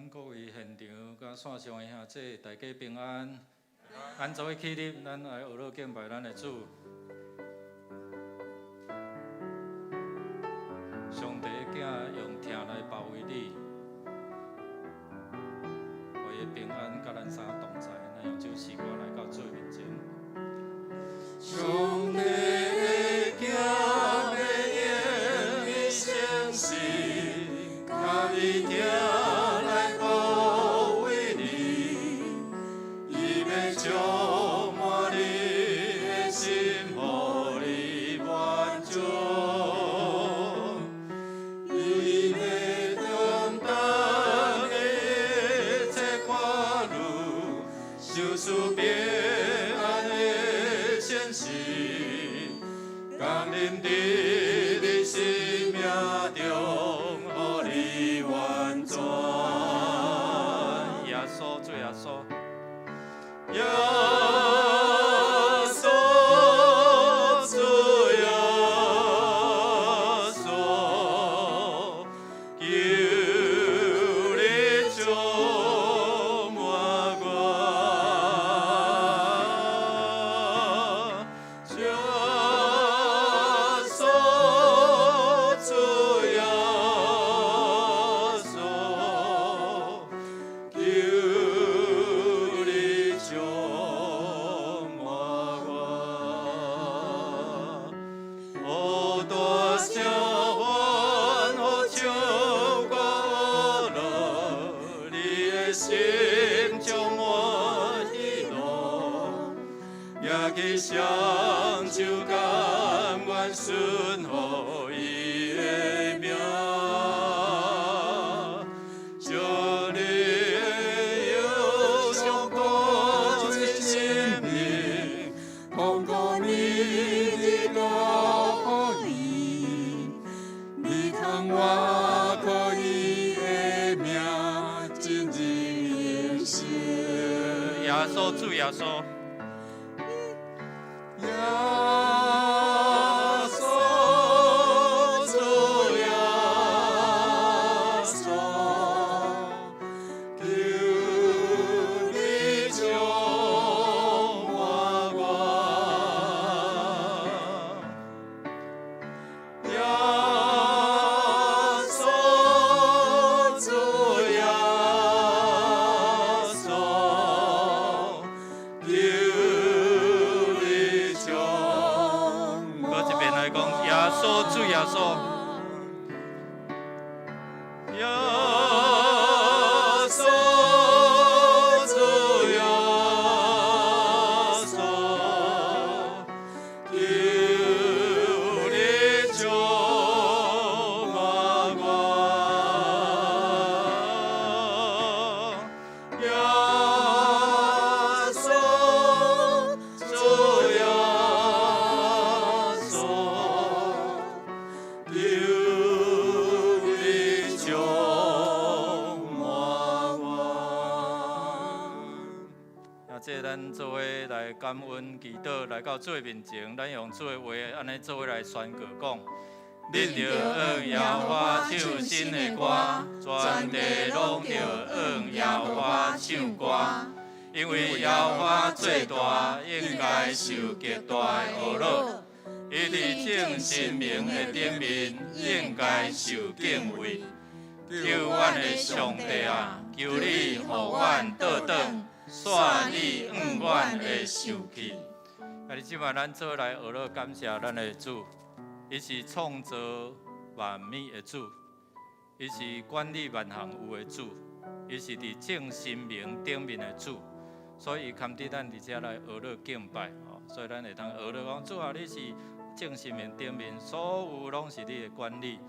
咱各位現場佮線上的兄弟，大家平安。咱做伙起立，咱來學樂敬拜咱的主。上帝的囝用疼來包圍你，予伊平安佮咱三同在。咱用這首詩歌來到主面前。上帝的囝欲用伊誠實，佮伊疼來包圍你，伊欲充滿你的心，予你滿足。伊欲擔當你一切看慮，賞賜平安的信實，降臨佇你生命中，予你完全。耶穌，主耶穌。耶穌，主耶穌，求你充滿我。耶穌，主耶穌，求你充滿我。哦，大聲歡呼唱歌樂，你的心充滿喜樂，舉起雙手甘願順服伊的名，將你的憂傷抱進心靈，風光明日交予伊，你通倚靠伊的名，進入永生。耶穌，主耶穌。耶穌，主耶穌，求你充滿我。耶穌，主耶穌，求你充閣一遍來講，耶穌，主耶穌。耶穌，主耶穌，求你充滿我。耶穌，主耶穌，求你充滿我。啊，這咱做伙來感恩祈禱，來到主的面前，咱用主的話按呢做伙來宣告講：恁著向耶和華唱新的歌，全地攏著向耶和華唱歌，因為耶和華做大，應該受極大的呵咾。伊佇眾神明的頂面，應該受敬畏。救阮的上帝啊，求你予阮倒轉，煞你永遠的受氣。啊！你這擺咱做來呵咾感謝咱的主，伊是創造萬物的主，伊是管理萬項有的主，伊是佇眾神明頂面的主，所以伊堪得咱佇遮來呵咾敬拜。哦，所以咱會當呵咾講，主啊，你是眾神明頂面，所有攏是你的管理。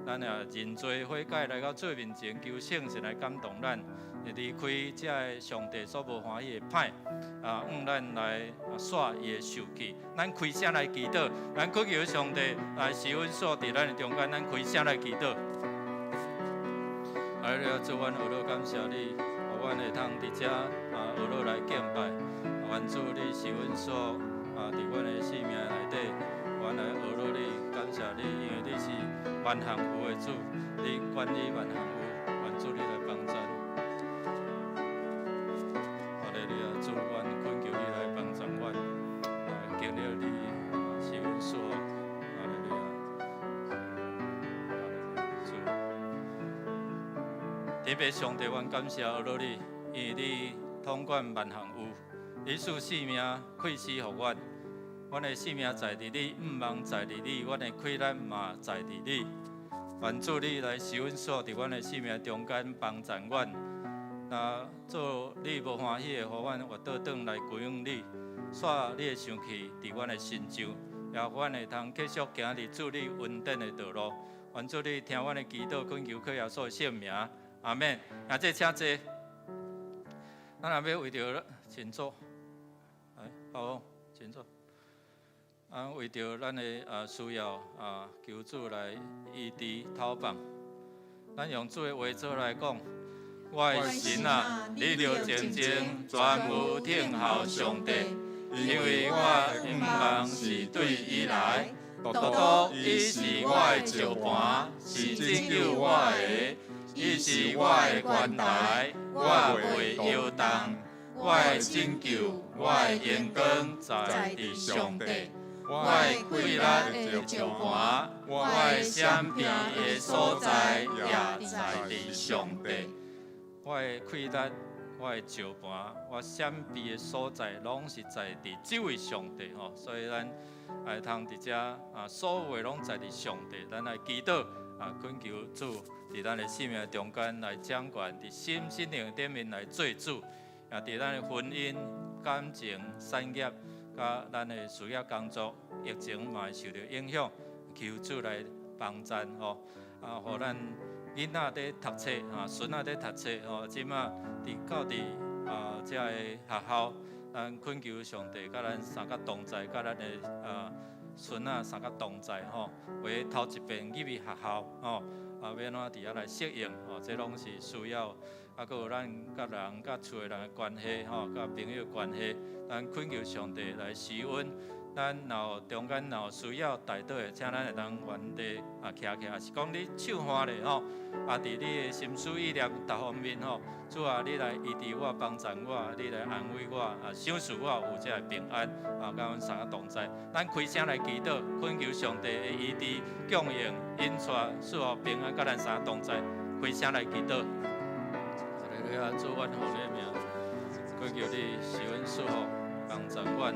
咱也認罪悔改來到主面前，求聖神來感動咱，離開這个上帝所無歡喜的歹，啊，向咱來煞伊的受氣。咱開聲來祈禱，咱祈求上帝來施恩煞佇咱的中間，咱開聲來祈禱。啊，了主，阮呵咾感謝你，予阮會通佇遮啊呵咾來敬拜。願主你施恩煞啊，佇阮的生命內底，阮來呵咾你，感謝你，因為你是萬項有的主，你管理萬項有，願主你來幫贊。天父上帝，阮感謝阿羅你，因為你統管萬項有，你賜性命氣息予阮，阮的性命在佇你，向望在佇你，阮的氣力嘛在佇你。願主你來施恩賜佇阮的生命中間幫贊阮，若做你無歡喜的，予阮活倒轉來歸向你，煞你的生氣佇阮的身上，也予阮會通繼續行佇主你恩典的道路。願主你聽阮的祈禱，懇求靠耶穌的聖名，阿們。兄弟請坐。咱若欲為著，請坐。來，好，請坐。啊，為著咱的需要啊，求主來醫治透放。咱用主的話做來講，我的心啊，你著靜靜專務等候上帝，因為我的向望是對伊來。獨獨伊是我的石磐，是拯救我的，伊是我的懸台，我袂搖動。我的拯救，我的榮光在佇上帝。我的氣力的石磐，我的閃避的所在也在佇上帝。我的氣力，我的石磐，我閃避的所在，攏是在佇這位上帝吼。所以咱會通佇遮啊，所有的攏在佇上帝。咱來祈禱啊，懇求主佇咱的生命中間來掌權，佇心心靈頂面來做主，也佇咱的婚姻、感情、產業，佮咱的事業工作，疫情嘛會受著影響，求主來幫贊吼，啊，予咱囡仔佇讀冊啊，孫仔佇讀冊吼，這馬佇到佇啊遮个學校，咱懇求上帝佮咱三個同在，佮咱的孫仔三個同在吼，為頭一遍入去學校吼，啊，欲按怎佇遐來適應吼，這攏是需要。啊，閣有咱佮人、佮厝的人的關係吼，佮朋友關係，咱懇求上帝來施恩。咱若有中間若有需要代禱的，請咱會當原地啊徛起來，抑是講你手按咧吼，啊，佇你的心思意念逐方面吼，主啊，你來醫治我、幫贊我，你來安慰我，啊，賞賜我有這个平安，啊，佮阮三个同在。咱開聲來祈禱，懇求上帝的醫治、供應、引帶、賜福平安，佮咱三个同在。開聲來祈禱。哈利路亞，主，阮奉你的名，懇求你施恩賜福，幫贊阮，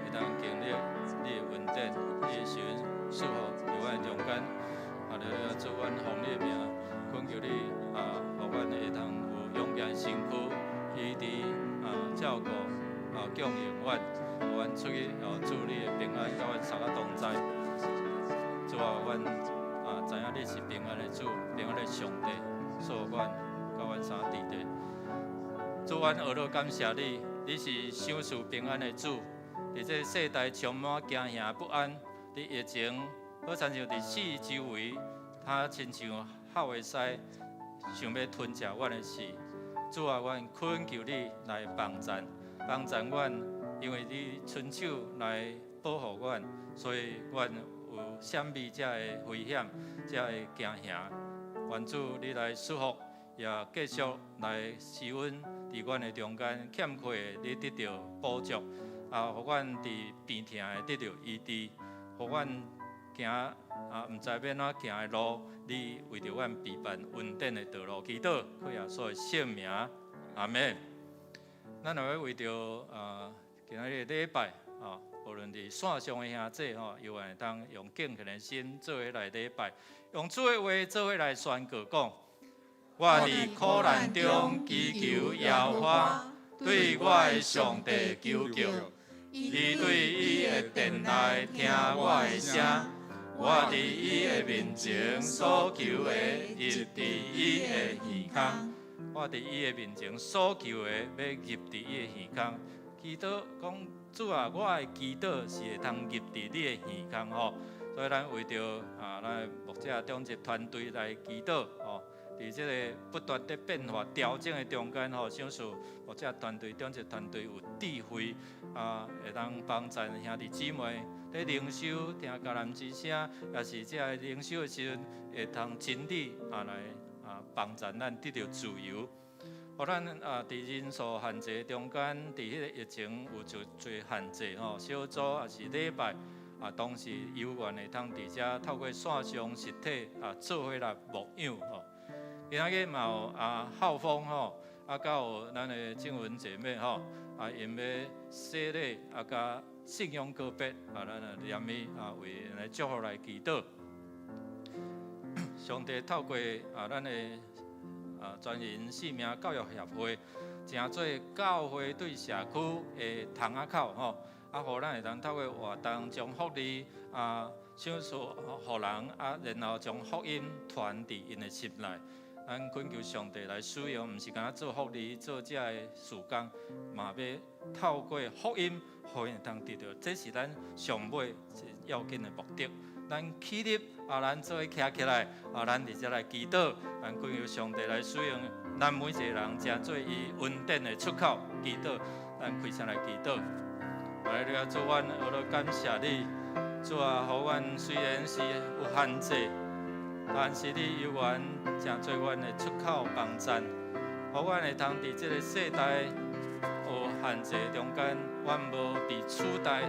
會當經歷你的恩典，你的施恩賜福佇阮的中間。哈利路亞，主，阮奉你的名，懇求你啊，予阮會當有勇健的身軀，醫治啊，照顧啊，供應阮，予阮出去哦，主你的平安，佮阮三个同在。主啊，阮啊，知影你是平安的主，平安的上帝，賜福阮，佮阮三個弟弟。主，阮呵咾感謝你，你是賞賜平安的主。佇這個世代充滿驚嚇不安，佇疫情，好親像佇四周圍，他親像吼會使想欲吞食阮的時，主啊，阮懇求你來幫贊，幫贊阮，因為你伸手來保護阮，所以阮有閃避這个危險，這个驚嚇。願主你來賜福，也繼續來施恩佇阮的中間，欠缺的你得著補足，啊，予阮佇病痛的得著醫治，予阮行啊，毋知欲按怎行的路，你為著阮備辦恩典的道路，祈禱，靠耶穌的聖名，阿們。咱若欲為著今仔日禮拜啊，無論佇線上的兄弟吼，猶會當用敬虔的心做伙來禮拜，用主的話做伙來宣告講：我佇苦難中祈求耶和華，對我的上帝求叫，伊對伊的殿內聽我的聲，我佇伊的面前所求的，入佇伊的耳空。我佇伊的面前所求的，欲入佇伊的耳空。祈禱講主啊，我的祈禱是會通入佇你的耳空吼。所以咱為著啊，咱牧者長執團隊來祈禱吼。佇這個不斷佇變化調整的中間吼，賞賜牧者團隊、長執團隊有智慧啊，會當幫贊兄弟姊妹佇靈修聽迦南之聲，也是這个靈修的時陣，會通真理啊來啊幫贊咱得著自由。予咱啊，佇人數限制中間，佇彼个疫情有足濟限制吼，小組抑是禮拜啊，當時猶原會通佇遮透過線上實體啊做伙來牧養吼。今仔日嘛有啊浩峰吼，啊，佮有咱的靜文姐妹吼，啊，𪜶欲洗禮啊，佮信仰告別啊，咱來念伊啊，為𪜶來祝福來祈禱。上帝透過啊，咱的啊全人生命教育協會，成做教會對社區的窗仔口吼，啊，予咱會當透過活動將福利啊賞賜予人啊，然後將福音傳佇𪜶的心內。咱懇求上帝來使用，毋是干焦做福利、做這个事工，嘛欲透過福音，予𪜶會當得著，這是咱上尾要緊的目的。咱起立啊，咱做伙徛起來啊，咱佇遮來祈禱，咱懇求上帝來使用咱每一个人，成做伊恩典的出口。祈禱，咱開聲來祈禱。來，你啊，主，阮學來感謝你，主啊，予阮雖然是有限制，但是你猶原成做阮的出口幫贊，予阮會通佇這个世代有限制中間，阮無被取代，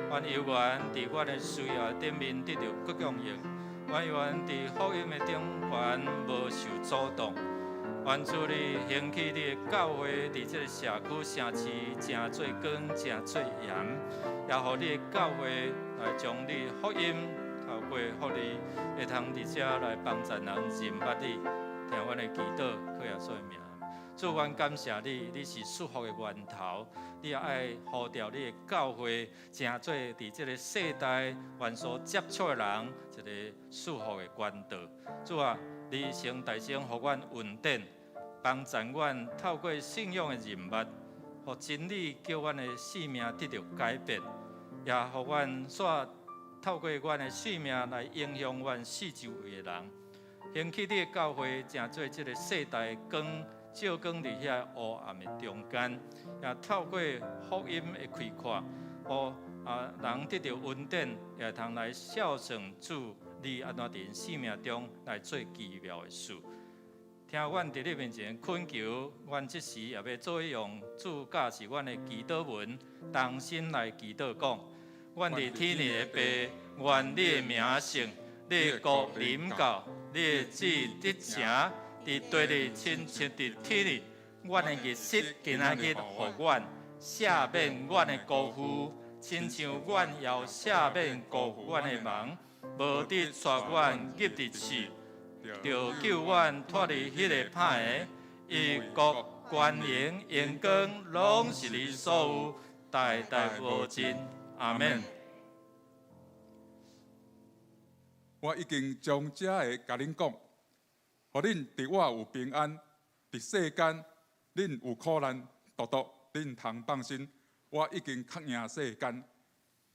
阮猶原佇阮的需要頂面得著供應，阮猶原佇福音的頂懸無受阻擋。願主你興起你的教會，佇這个社區城市成做光，成做鹽，也予你的教會來將你的福音透過福利，會通佇遮來幫助人認捌你，聽阮的祈禱，靠耶穌的名。主，阮感謝你，你是祝福的源頭，你也愛呼召你的教會，成做佇這个世代阮所接觸的人一个祝福的管道。主啊，你先大聲予阮恩典，幫助阮透過信仰的認捌，予真理叫阮的生命得著改變，也予阮煞透過阮的生命來影響阮四周圍的人，興起你的教會，成做這个世代光，照光佇遐烏暗的中間，也透過福音的開闊，予啊人得著恩典，也通來孝順主，你按怎佇𪜶生命中來做奇妙的事。聽阮佇你面前懇求，阮這時也欲做伙用主教示阮的祈禱文，同心來祈禱講：阮佇天裡的父，願你的名聖，你的國臨到，你的旨意得成，佇地裡親像佇天裡。阮的日食今仔日予阮，赦免阮的辜負，親像阮也赦免辜負阮的人，無得帶阮入佇試，著救阮脫離彼个歹的。因國權榮榮光攏是你所有，代代無盡。阿們。我已經將這个共恁講，予恁佇我有平安，佇世間恁有苦難，獨獨恁通放心，我已經較贏世間。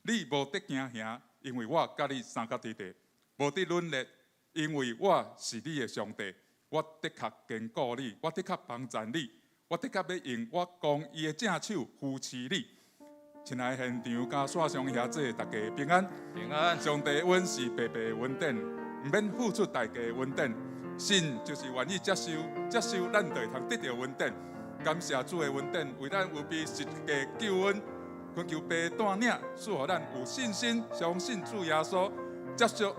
你無得驚嚇，因為我佮你相佮佇地；無得軟弱，因為我是你的上帝。我的確堅固你，我的確幫贊你，我的確欲用我公義的正手扶持你。親愛現場佮線上兄姊，大家平安。平安。上帝恩是白白的恩典，毋免付出代價的恩典。信就是願意接受，接受咱就會通得著恩典。感謝主的恩典，為咱預備實價救恩，懇求父帶領，賜予咱有信心，相信主耶穌，接受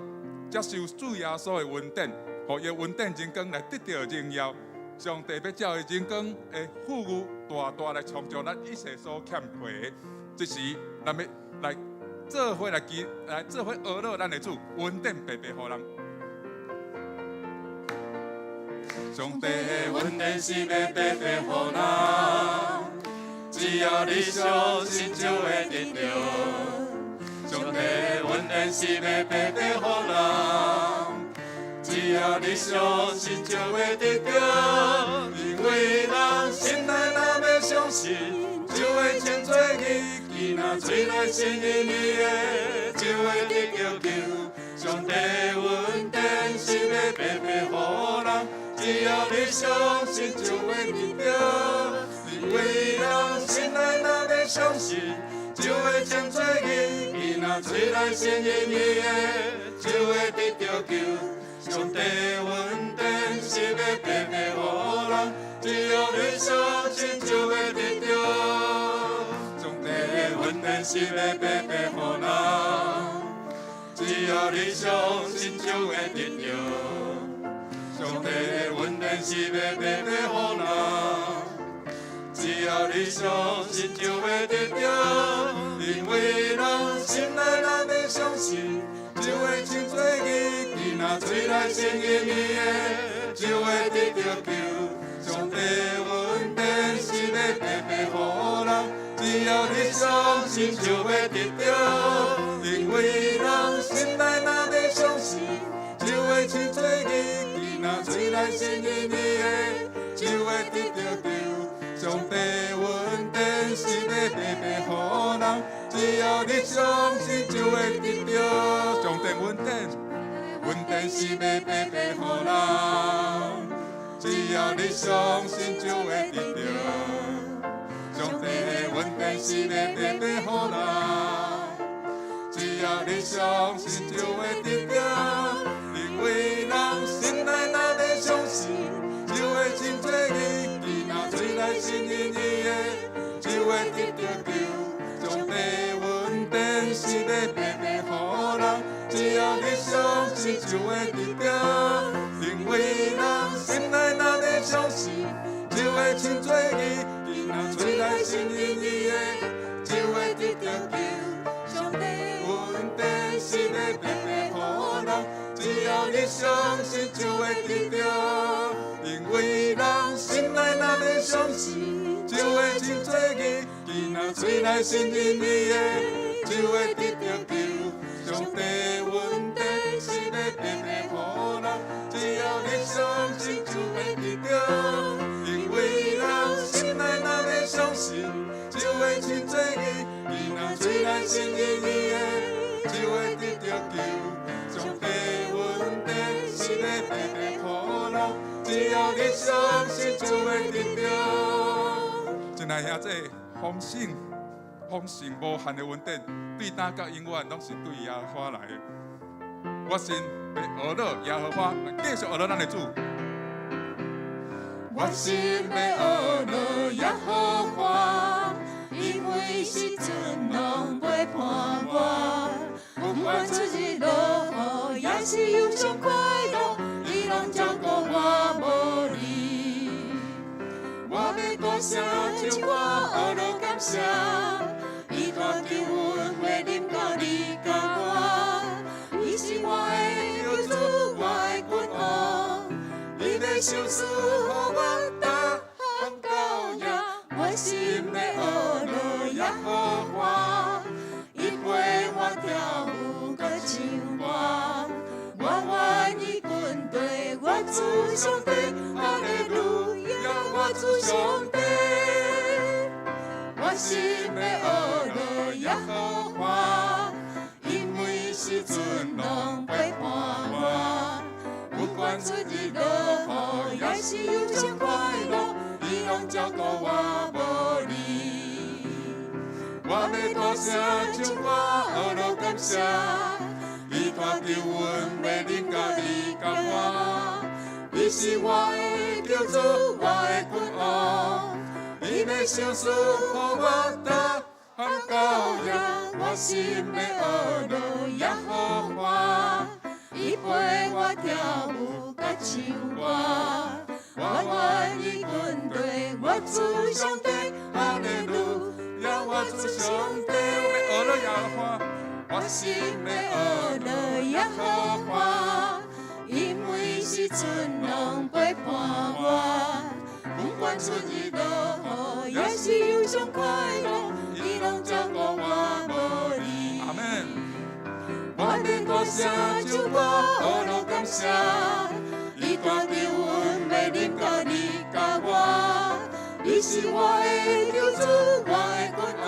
接受主耶穌的恩典，予伊的恩典榮光來得著榮耀。上帝欲照伊榮光的富裕，大大來充足咱一切所欠缺的。這時，咱欲來做伙來祈，來做伙呵咾咱的主，恩典白白予人。上帝的恩典是欲白白予人，只要你相信就會得著。上帝的恩典是欲白白予人，只要你相信就會得著。因為人心內若欲相信，就會稱做義；伊若喙內承認伊的，就會得著救。上帝的恩典是欲白白予人，只要你相信就會得著。因為人心內若欲相信，就會稱做義；伊若喙內承認伊的，就會得著救。上帝的恩典是欲白白予人，只要你相信就會得著。上帝的恩典是欲白白予人，只要你相信就會得著。上帝的恩典典是欲白白予人，只要你相信就會得著，因為人心內若欲相信，就會穿做義，囡仔喙內承認伊的，就會得著救。上帝恩典是欲白白予人，只要你相信就會得著，因為人心內若欲相信，就會穿做義，囡仔喙內承認伊的，就會得著救。上帝恩典是欲白白予人，只要你相信就會得著。上帝恩典，恩典是欲白白予人，只要你相信就會得著。上帝的恩典是欲白白予人，只要你相信就會得著。因為人心內若欲相信，就會稱做義，囡仔喙內承認伊的，就會得著救。上帝恩典是欲白白予人，只要你相信就會得著。因為人心內若欲相信，就會稱做義，囡仔喙內承認伊的，就會得著救。上帝恩典是欲白白予人，只要你相信就會得著。因為人心內若欲相信，就會稱做義，囡仔喙內承認伊的，就會得著救。上帝恩典是欲白白予人，只要你相信就會得著。因為人心內若欲相信，就會稱做義，囡仔喙內承認伊的，就會得著救。上帝恩典是欲白白予人，只要你相信就會得著。親愛兄弟，豐盛、豐盛無限的恩典，對今到永遠攏是對耶和華來的。我心欲學樂耶和華，繼續學樂咱的主。我心欲學樂耶和華，因為時陣攏陪伴我，不管出日落雨，抑是憂傷快樂，伊攏照顧我無離。我欲大聲唱歌，學樂感謝，伊帶救恩惠臨到你佮我，伊是我的救主，我的君王，伊的賞賜予我逐項夠贏，我心欲學樂耶和華，伊陪我跳舞閣唱歌，我願意跟隨我主上帝，哈利路亞，我主上帝。我心欲學樂耶和華，因為時陣攏陪伴我，不管出日落雨，抑是憂傷快樂，伊攏照顧我無離。我欲大聲唱歌，學樂感謝，伊帶救恩惠臨到你佮我，伊是我的救主，我的君王，伊的賞賜予我逐項夠贏，我心欲學樂耶和華，伊陪我跳舞佮唱歌，我願意跟隨我主上帝，哈利路亞，我主上帝。學樂耶和華，我心欲學樂耶和華，因為時陣攏陪伴我，不管出日落雨，抑是憂傷快樂，伊攏照顧我無離。阿門。我欲大聲唱歌，學樂感謝，伊帶救恩惠臨到你佮我，伊是我的救主，我的君王，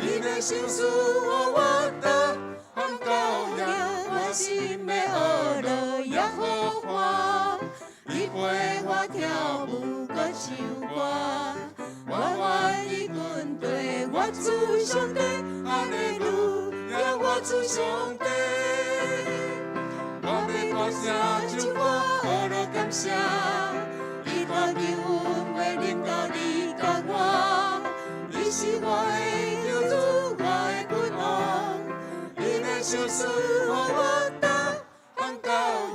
伊的賞賜予我逐項夠贏，我心欲學樂耶和華，伊陪我跳舞閣唱歌，我願意跟隨我主上帝，哈利路亞，我主上帝。我欲大聲唱歌，學樂感謝，伊帶救恩惠臨到你佮我，伊是我的救主，我的君王，伊的賞賜予我逐項夠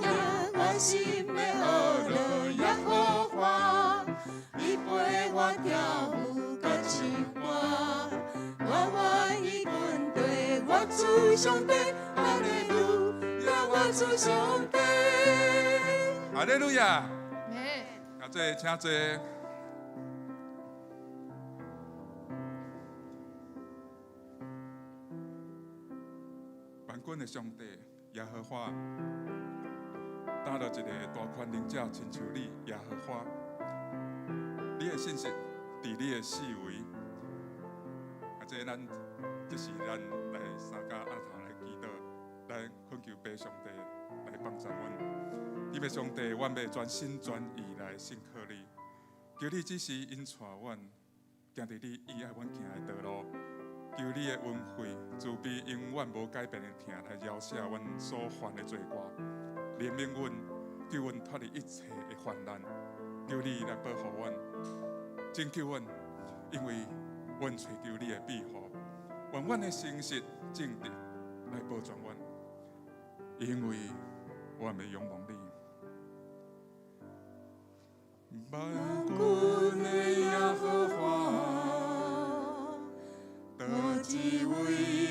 贏，我心欲學樂耶和主上帝，哈利路亞，我主上帝。哈利路亞。啊，這請坐。萬軍的上帝耶和華，擔落一个大權能者，親像你耶和華，你的信實佇你的四圍。啊，這咱這是咱來三更暗頭來祈禱，來懇求父上帝來幫助阮。因為上帝，阮欲全心全意來信靠你，求你指示引帶阮，行佇你意愛阮行的道路。求你的恩惠慈悲，永遠無改變的疼來饒赦阮所犯的罪過，憐憫阮，救阮脫離一切的患難。求你來保護阮，拯救阮，因為阮揣求你的庇護，願阮的誠實正直來保全阮，因為阮欲仰望你。萬軍的耶和華，佗一位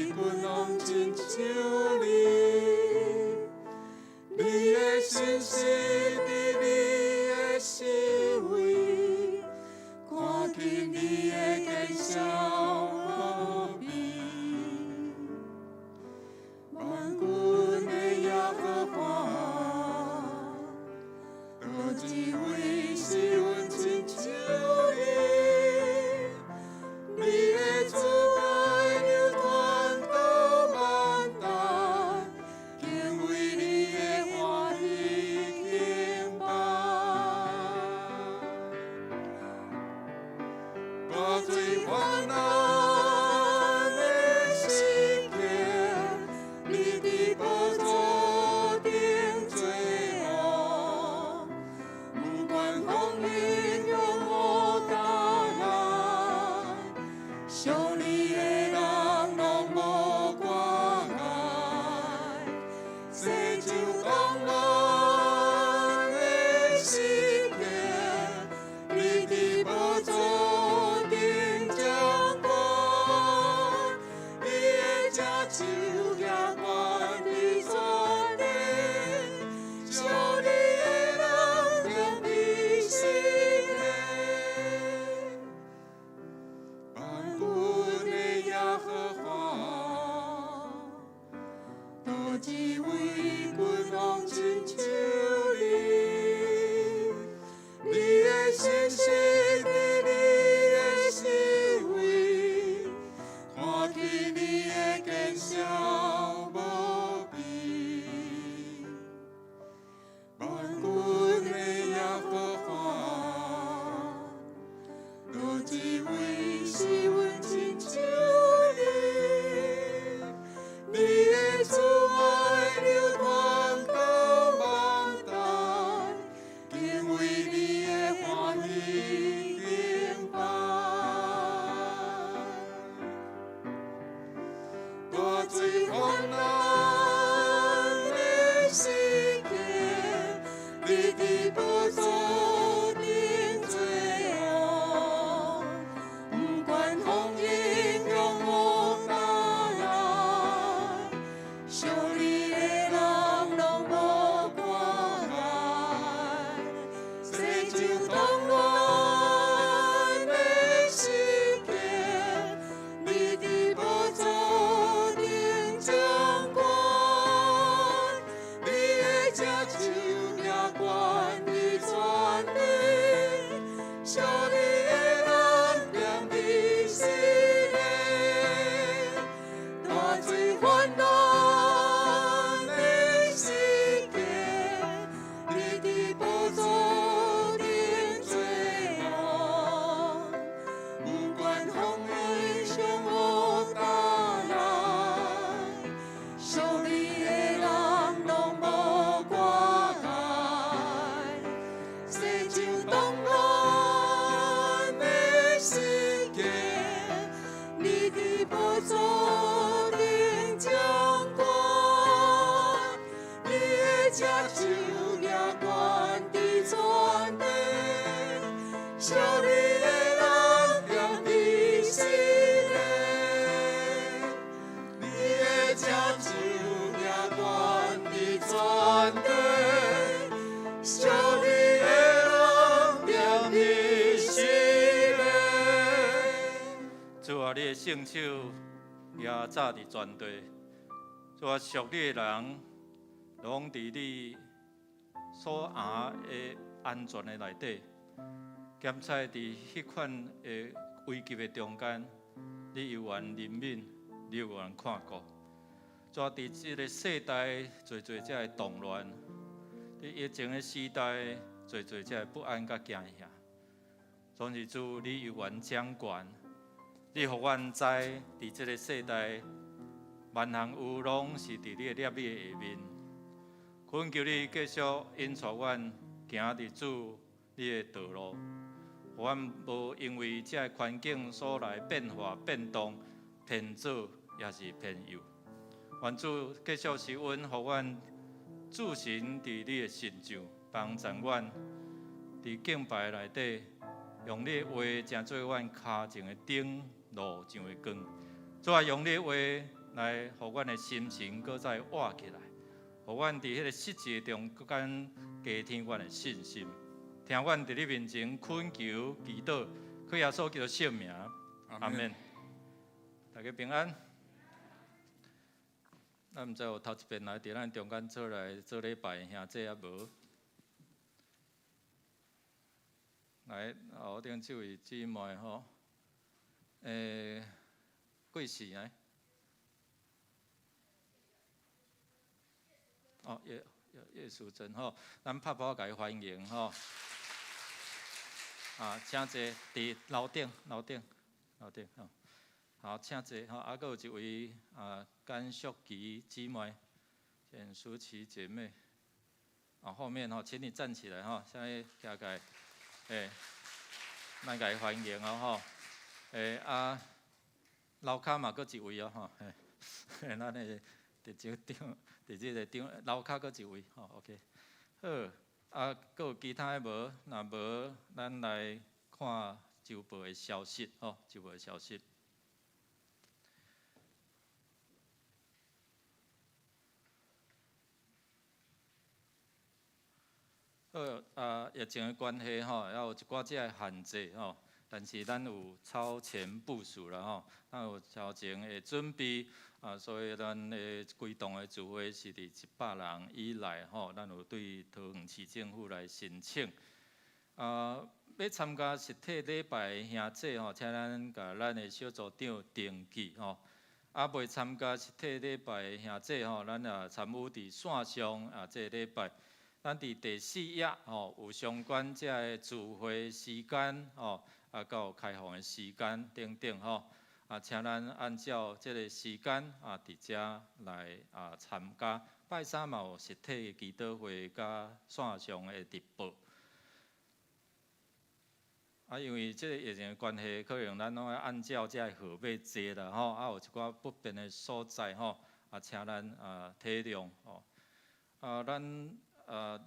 君王親像你？你的信實佇你的四圍，看見你的見效無比。萬軍的耶和華，佗一位是阮親像你？你的慈愛流傳到萬代，敬畏你的歡喜敬拜。大水泛濫的時刻，你佇寶座頂做王，不管風雲勇猛大浪，屬你的人攏無掛礙，世上動亂的時刻，你佇寶座頂掌權，你的正手舉懸佇全地，屬你的人踮佇死里。萬軍的耶和華，佗一位君王親像你？你的信實佇你的四圍，看見你的見效無比。萬軍的耶和華，佗一位是阮親像你？你的慈愛流傳到萬代，敬畏你的歡喜敬拜。大水泛濫的時刻，你佇寶座頂做王，不管風雲勇猛大浪，屬你的人攏無掛礙，世上動亂的時刻，你佇寶座頂掌權，你的正手舉懸佇全地，屬你的人踮佇死里，大水泛濫的時刻，你佇寶座頂做王，不管風雲兇惡大浪，屬你的人攏無掛礙，世上動亂的時刻，你佇寶座頂掌權，你的正手舉懸佇全地，屬你的人踮佇死里，你的正聖手夯扎佇全地，主啊，屬你的人，攏佇你所行的安全的內底，兼且佇彼款的危急的中間，你猶原憐憫，你猶原看顧。主啊，佇這个世代濟濟這个動亂，佇疫情的時代，濟濟這个不安佮驚嚇。總是主，你猶原掌權，你予阮知，佇這个世代，萬項有攏是佇你的攝理的下面。懇求你繼續引帶阮行佇主你的道路，予阮無因為這个環境所來變化變動，偏左抑是偏右。願主繼續賜恩，予阮駐身佇你的身上，幫助阮佇敬拜內底，用你的話成做阮跤前的燈，路上的光。主啊，用你的話來予阮的心神閣再活起來，予阮佇彼个實際中間加添阮的信心。聽阮佇你面前懇求祈禱，靠耶穌基督聖名，阿門。大家平安。咱毋知有頭一遍來佇咱中間做來做禮拜的兄弟抑無？來，後頂這位姊妹吼，貴姓來？哦，葉葉淑珍吼，咱拍鼓共伊歡迎吼。啊，請坐佇樓頂，樓頂，樓頂吼。好，請坐吼。啊，閣有一位啊，甘淑琪姊妹，簡淑琪姐妹。啊，後面吼，請你站起來吼，現在徛起來，咱共伊歡迎哦吼。啊，樓跤嘛閣一位哦吼，嘿，咱的佇這長，佇這个長，樓跤閣一位吼，OK。好，啊，閣有其他的無？若無，咱來看週報的消息吼，週報的消息。好，啊，疫情的關係吼，還有一寡這个限制吼，但是咱有超前部署啦吼，咱有超前的準備啊，所以咱的規棟的聚會是佇100人以內吼，咱有對桃園市政府來申請。啊，欲參加實體禮拜的兄弟吼，請咱共咱的小組長登記吼。啊，未參加實體禮拜的兄弟吼，咱也參與佇線上啊，這個禮拜。咱佇第四頁吼有相關這个聚會時間吼，啊，佮有開放的時間等等吼，啊，請咱按照這个時間啊，佇遮來啊參加。拜三嘛有實體的祈禱會佮線上的直播。啊，因為這个疫情的關係，可能咱攏愛按照這个號碼坐啦吼，啊，有一寡不便的所在吼，啊，請咱啊體諒吼。啊，咱。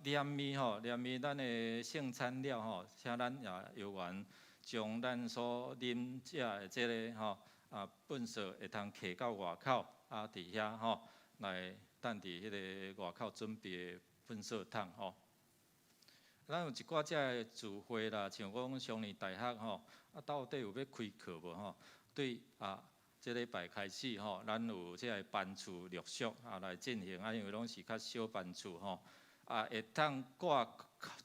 連麵吼，連麵咱的聖餐了吼，請咱也有緣將咱所啉食的這个吼啊糞埽會通提到外口啊，佇遐吼來等佇彼个外口準備的糞埽桶吼。咱有一寡這个聚會啦，像講雙年大學吼，啊到底有欲開課無吼？對啊，這禮拜開始吼，咱有這个班次陸續啊來進行啊，因為攏是較小班次吼。啊，會當掛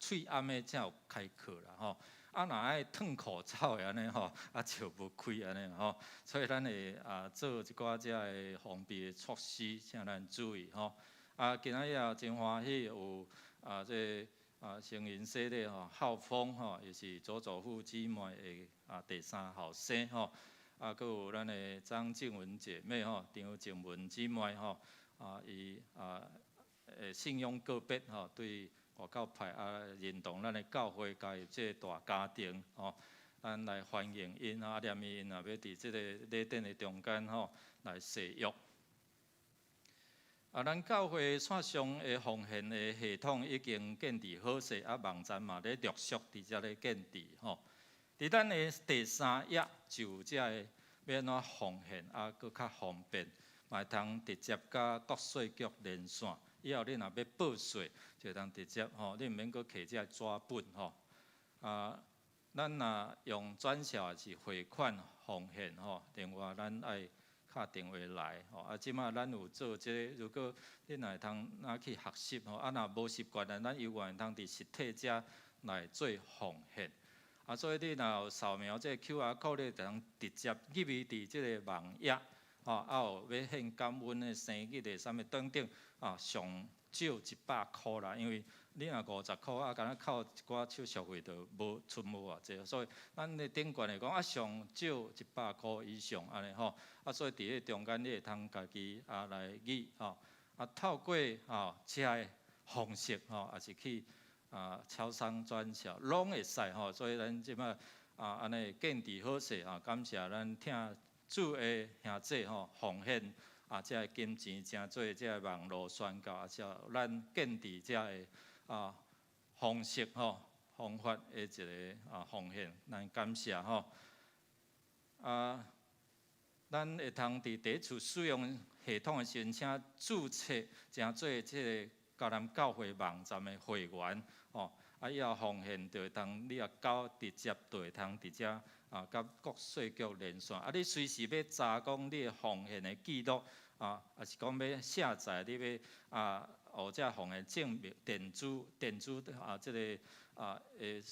喙罨的才有開課啦吼。啊，若愛褪口罩的按呢吼，啊就無開按呢吼。所以咱會啊做一寡這个防備的措施，請咱注意吼。啊，今仔日也真歡喜有啊這個啊成人洗禮吼，浩峰吼，伊是祖祖父姊妹的啊第三後生吼。啊，閣有咱的張靜文姐妹吼，張靜文姊妹吼，啊伊啊。信仰個別吼，對外口派啊認同咱的教會加入這个大家庭吼，咱來歡迎𪜶啊，連𪜶若欲佇這个禮典的中間吼來誓約。啊，咱教會線上的奉獻的系統已經建置好勢，啊，網站嘛咧陸續佇遮咧建置吼。佇咱的第三頁就這个欲按怎奉獻啊，閣較方便，嘛會通直接佮國稅局連線。以後你若欲報稅，就會當直接吼，你毋免閣提這个紙本吼。啊，咱若用轉數抑是匯款奉獻吼，另外咱愛敲電話來吼。啊，這馬咱有做這個，如果你若會通若去學習吼，啊，若無習慣的，咱猶原會通佇實體遮來做奉獻。啊，所以你若有掃描這個 QR code，你會通直接入去佇這個網頁，吼，啊有欲獻感恩的生日的啥物等等，啊，上少100箍啦，因為你若50箍啊，敢若扣一寡手續費就無剩無偌濟，所以咱的頂懸會講啊，上少100箍以上按呢吼，啊，所以佇彼中間你會通家己啊來議吼，啊透過吼遮的方式吼，抑是去啊超商轉銷攏會使吼，所以咱這擺啊按呢見佇好勢啊，感謝咱疼主的兄弟吼奉獻啊，這个金錢成做這个網路宣教，啊，遮咱建置這个啊方式吼方法的一個啊奉獻，咱感謝吼。啊，咱會通佇第一次使用系統的時陣，請註冊成做這个迦南教會網站的會員吼。啊，以後奉獻就會通，你若交直接就會通佇遮啊，佮國稅局連線。啊，你隨時欲查講你的奉獻的記錄啊，抑是講欲下載，你欲啊，學這奉獻證明電子電子啊，這个啊的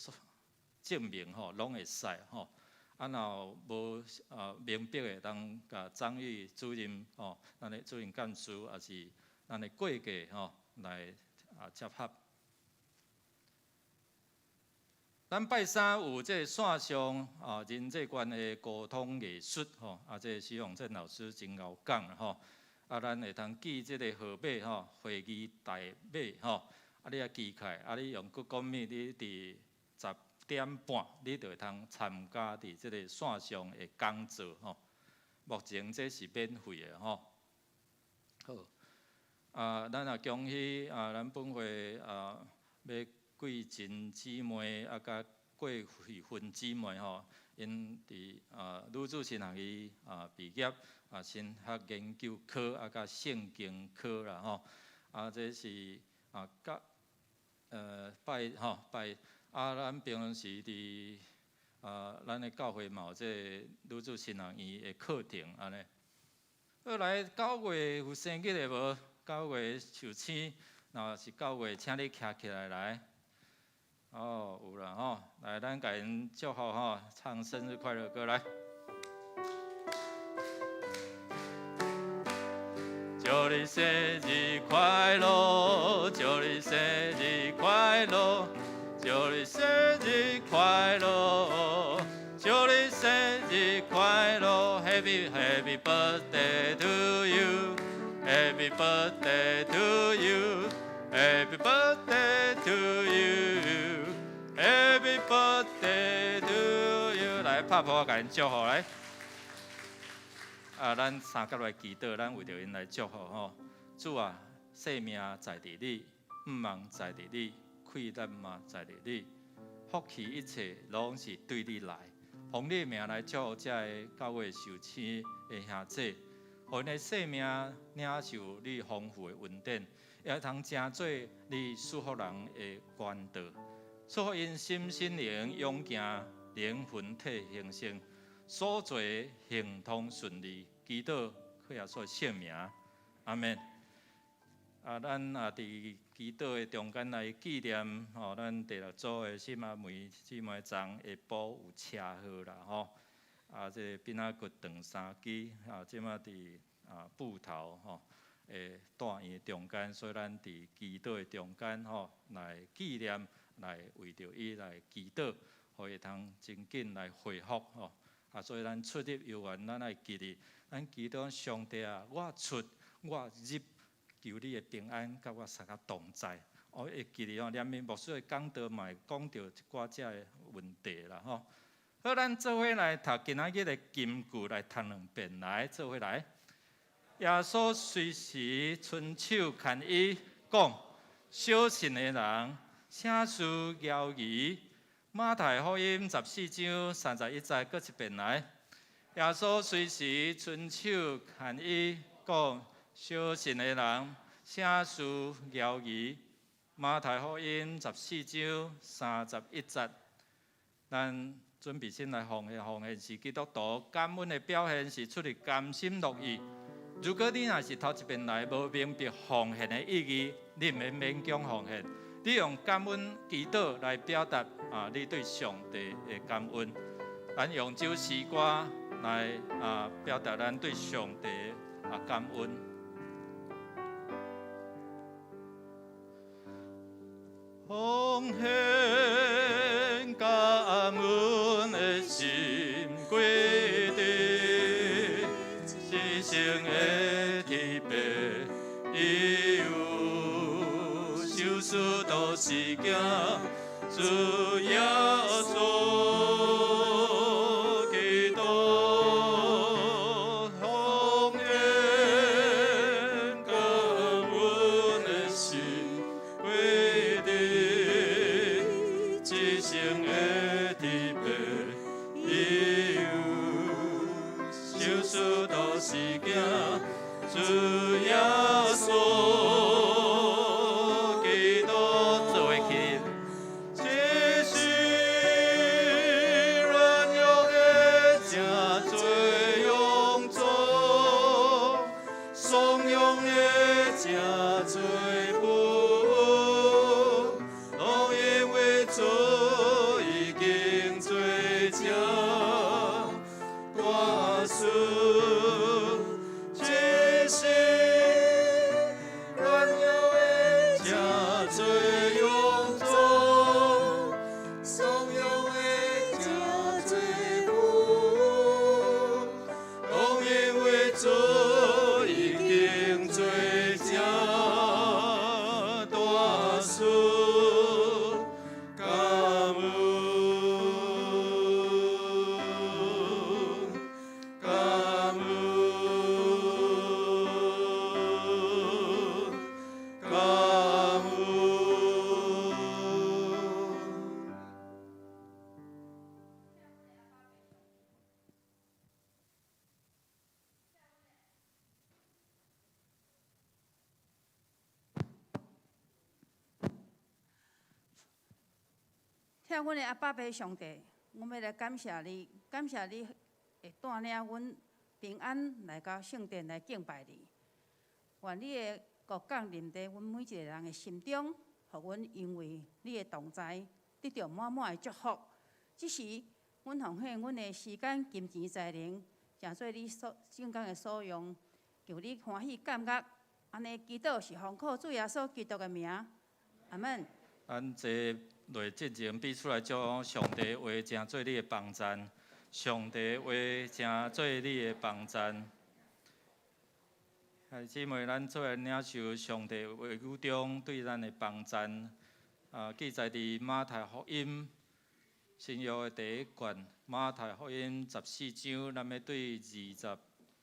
證明吼，攏會使吼。啊，若無啊明白的，通共張玉主任吼，咱的主任幹事，抑是咱的會計吼來啊接洽。咱拜三有這个線上啊人際關係溝通藝術吼，啊，這个徐永正老師真𠢕講吼，啊，咱會通記這个號碼吼，會議代碼吼，啊，你啊記起來，啊，你用 Google Meet，你佇10點半，你就會通參加佇這个線上的講座吼。目前這是免費的吼。好，啊，咱也恭喜啊，咱本會啊，欲桂珍姊妹啊，佮郭慧芬姊妹吼，𪜶佇啊女子神學院啊畢業啊，神學研究科啊，佮聖經科啦吼。啊，這是啊，佮拜吼拜啊，咱平常時佇啊，咱的教會嘛有這個女子神學院的課程按呢。好來，9月有生日的無？九月壽星，若是九月，請你徛起來來。哦，有啦吼，來，咱共𪜶祝福吼，唱生日快樂歌來。祝你生日快樂，祝你生日快樂，祝你生日快樂，祝你生日快樂，Happy Happy Birthday to you，Happy Birthday to you，Happy Birthday to you，Happy Birthday to you。來拍噗仔共𪜶祝福來。啊，咱三甲來祈禱，咱為著𪜶來祝福吼。主啊，性命在佇你，向望在佇你，氣力嘛在佇你，福氣一切攏是對你來。奉你的名來祝福這个9月壽星的兄弟，予𪜶的性命領受你豐富的恩典，也通成做你祝福人的管道，祝福𪜶心身靈勇健，靈魂體興盛。所做行通順利，祈禱靠耶穌聖名，阿門。啊，咱也佇祈禱的中間來紀念吼，咱第六組的沈阿梅姊妹昨下晡有車禍啦吼。啊，這个鬢仔骨斷三支，啊，這馬佇啊布頭吼的住院中間，所以咱佇祈禱的中間吼來紀念，來為著伊來祈禱，予伊會通真緊來恢復吼。啊，所以咱出入猶原，咱愛記得，咱祈禱上帝啊，我出我入，求你的平安佮我三個同在。我會記得哦，連面牧師的講道嘛會講著一寡這个問題啦吼。好，咱做伙來讀今仔日的金句來讀兩遍來，做伙來。耶穌隨時伸手牽伊講：小信的人，啥事猶疑？馬太福音14章31節，閣一遍來。耶穌隨時伸手牽伊講：小信的人，啥事猶疑？馬太福音十四章三十一節，咱準備先來奉獻，奉獻是基督徒感恩的表現，是出自甘心樂意。如果你若是頭一遍來，無明白奉獻的意義，你毋免勉強奉獻。你用感恩祈禱來表達啊，你對上帝的感恩。咱用這首詩歌來啊，表達咱對上帝啊感恩。奉獻感恩的心歸佇，至聖的天父，伊有受使徒是行，主耶穌基督，奉獻感恩的心歸佇，至聖的天父，伊有受使徒是行，主耶穌基督，做伙起。這是軟弱的成做勇壯，鬆容的成做富有，攏因為主已經做成大事。這是軟弱的成做勇壯，鬆容的成做富有，攏因為主已經做成大事。感恩，感恩，感恩。疼阮的阿爸父上帝，阮欲來感謝你，感謝你會帶領阮平安來到聖殿來敬拜你。願你的國降臨佇阮每一个人的心中，予阮因為你的同在，得著滿滿的祝福。這時，阮奉獻阮的時間、金錢、才能，成做你所聖工的所用，求你歡喜感覺。按呢祈禱是奉靠主耶穌基督的名，阿門。咱坐落進前，彼此來祝福上帝話成做你的幫贊，上帝話成做你的幫贊。兄弟姊妹，咱做來領受上帝話語中對咱的幫贊。啊，記載佇馬太福音新約的第一卷，馬太福音14章，咱欲對28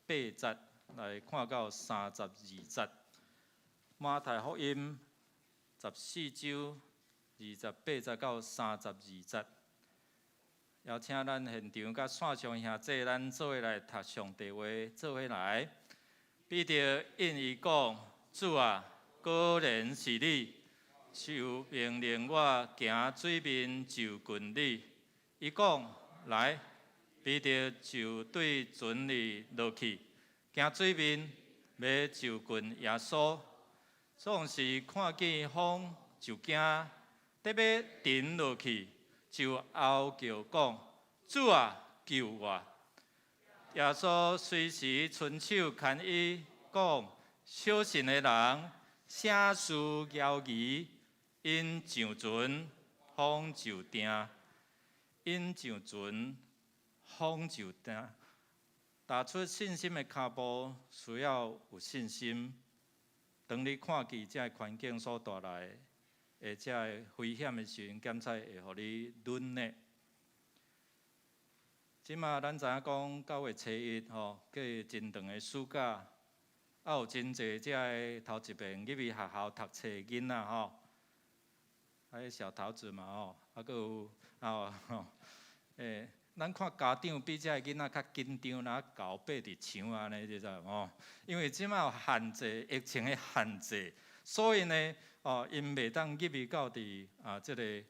節來看到32節。馬太福音14章28節到32節，邀請咱現場佮線上兄弟，咱做伙來讀上帝話，做伙來。彼得應伊講：主啊，果然是你，就命令我行水面就近你。伊講：來。彼得就對船裡落去，行水面，欲就近耶穌。總是看見風就驚，得欲沉落去，就嗷叫講：主啊，救我！耶穌隨時伸手牽伊，講：小信的人，啥事猶疑？𪜶上船，風就定；𪜶上船，風就定。踏出信心的跤步，需要有信心。當你看見這个環境所帶來的這个危險的時陣，檢測會予你軟的。這馬咱知影講9月初1吼，過真長的暑假，啊有真濟這个頭一遍入去學校讀冊的囡仔吼，啊，彼小桃子嘛吼，啊，閣有啊吼，咱看家長比這个囡仔較緊張，若猴爬佇牆按呢，你知無吼？因為這馬有限制，疫情的限制，所以呢，哦，𪜶袂當入去到佇啊這个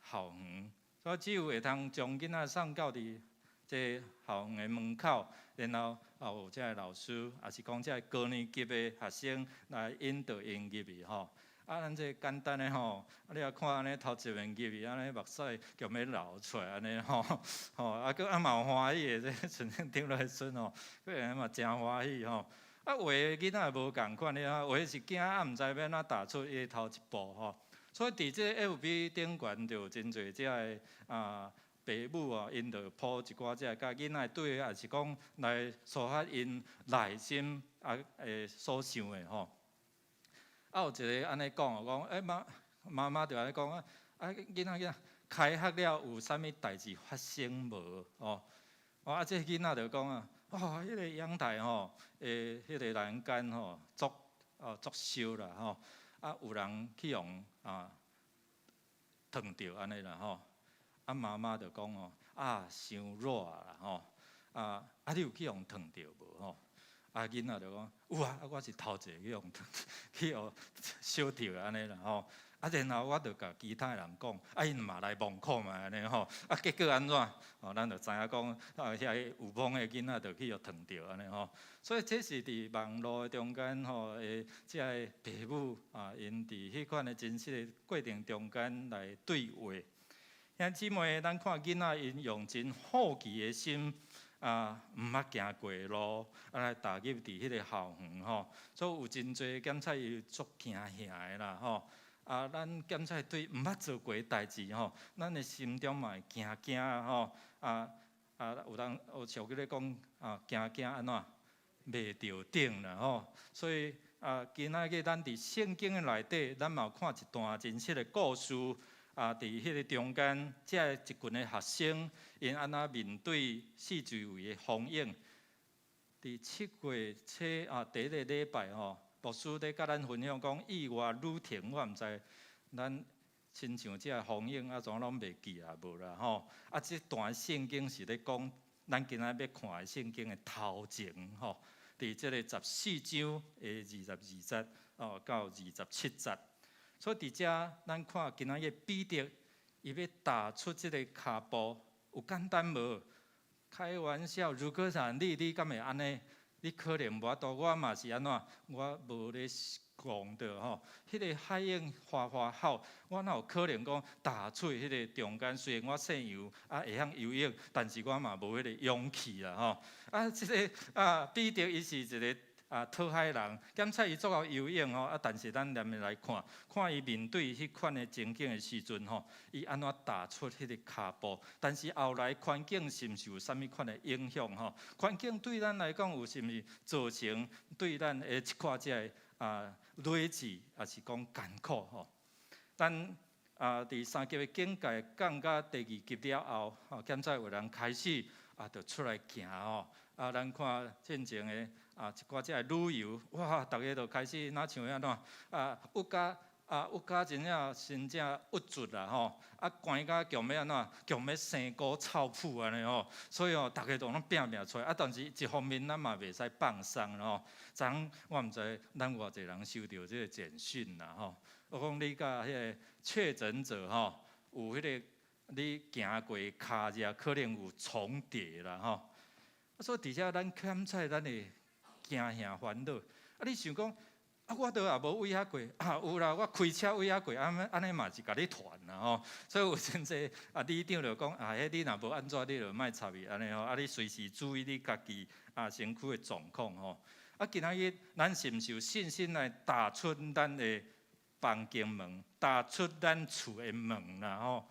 校園，所以只有會通將囡仔送到佇這校園的門口，然後啊有這个老師，抑是講這个高年級的學生來引導𪜶入去吼。啊，咱這簡單的吼，啊你若看按呢頭一面入去，按呢目屎就欲流出來按呢吼，吼啊閣啊嘛有歡喜的，這賰長來孫吼，閣嘛誠歡喜吼。啊，有的囡仔無仝款，你看有的是驚啊，毋知欲按怎踏出伊的頭一步吼。所以佇這個 FB 頂懸就有真濟這个啊爸母啊，𪜶就 po 一寡這个佮囡仔對話，抑是講來抒發𪜶內心啊會所想的吼。啊，有一个按呢講，講欸媽媽媽就按呢講啊，啊囡仔囡仔，開學了有啥物代誌發生無？哦，啊這個囡仔就講啊，哦，彼個陽台吼，的彼個欄杆吼，足哦足燒啦吼，啊有人去予啊燙著按呢啦吼，啊媽媽就講哦，啊傷熱啦吼，啊啊你有去予燙著無吼？啊囡仔就講有啊，啊我是頭一个去予燙，去予燒著按呢啦吼。啊然後我就共其他人講，啊𪜶嘛來望看覓按呢吼。啊結果按怎？哦，咱就知影講，啊遐个有風的囡仔就去予燙著按呢吼。所以這是佇網路的中間吼，的這个爸母啊，𪜶佇彼款的真實的過程中間來對話。兄姊妹，咱看囡仔𪜶用真好奇的心。啊，毋捌行過的路，啊來踏入佇彼个校園吼，所以有真濟檢測伊足驚嚇的啦吼。啊，咱檢測對毋捌做過的代誌吼，咱的心中嘛會驚驚吼。啊啊，有人有俗語咧講啊，驚驚按怎袂著頂啦吼。所以啊，今仔日咱佇聖經的內底，咱嘛有看一段真實的故事。啊，佇彼个中間，這一群的學生，𪜶按怎面對四周圍的風湧？佇7月初啊，第一个禮拜吼，牧師咧佮咱分享講意外旅程，我毋知咱親像這个風湧啊，怎攏袂記啊無啦吼？啊，這段聖經是咧講咱今仔欲看的聖經的頭前吼，佇這个14章的22節哦到27節。所以佇遮，咱看今仔日彼得，伊欲踏出這个跤步，有簡單無？開玩笑，如果是你，你敢會按呢？你可能無法度，我嘛是按怎？我無咧講著吼，彼个海湧嘩嘩吼，我哪有可能講踏出彼个中間？雖然我姓游，啊會曉游泳，但是我嘛無彼個勇氣啦吼。啊，這个啊彼得伊是一个啊，討海人，檢測伊足𠢕游泳吼，啊，但是咱連續來看，看伊面對彼款的情景的時陣吼，伊按怎踏出彼个跤步？但是後來環境是毋是有啥物款的影響吼？環境對咱來講有啥物造成對咱的一寡這个啊累積，抑是講艱苦吼？咱啊，佇三級的警戒降到第二級了後，吼，檢測有人開始啊，就出來行吼。啊，咱看進前的啊，一寡這个旅遊，哇，逐个就開始若像按怎啊，鬱甲啊，鬱甲真正真正鬱卒啦吼，啊，寒甲強欲按怎，強欲生菇臭麩按呢吼，所以吼，逐个都攏拚命出來，啊，但是一方面咱嘛袂使放鬆吼。昨昏我毋知咱偌濟人收著這个簡訊啦吼，我講你佮彼个確診者吼，有彼个你行過跤跡可能有重疊啦吼。啊，所以佇遮咱檢測咱會驚嚇煩惱，啊！你想講，啊，我都也無對遐過，啊有啦，我開車對遐過，按按呢嘛是共你傳啦吼。所以有真濟啊，里長就講啊，彼你若無按怎，你就莫插伊按呢吼。啊，你隨時注意你家己啊身軀的狀況吼。啊，今仔日咱是毋是有信心來踏出咱的房間門，踏出咱厝的門啦吼？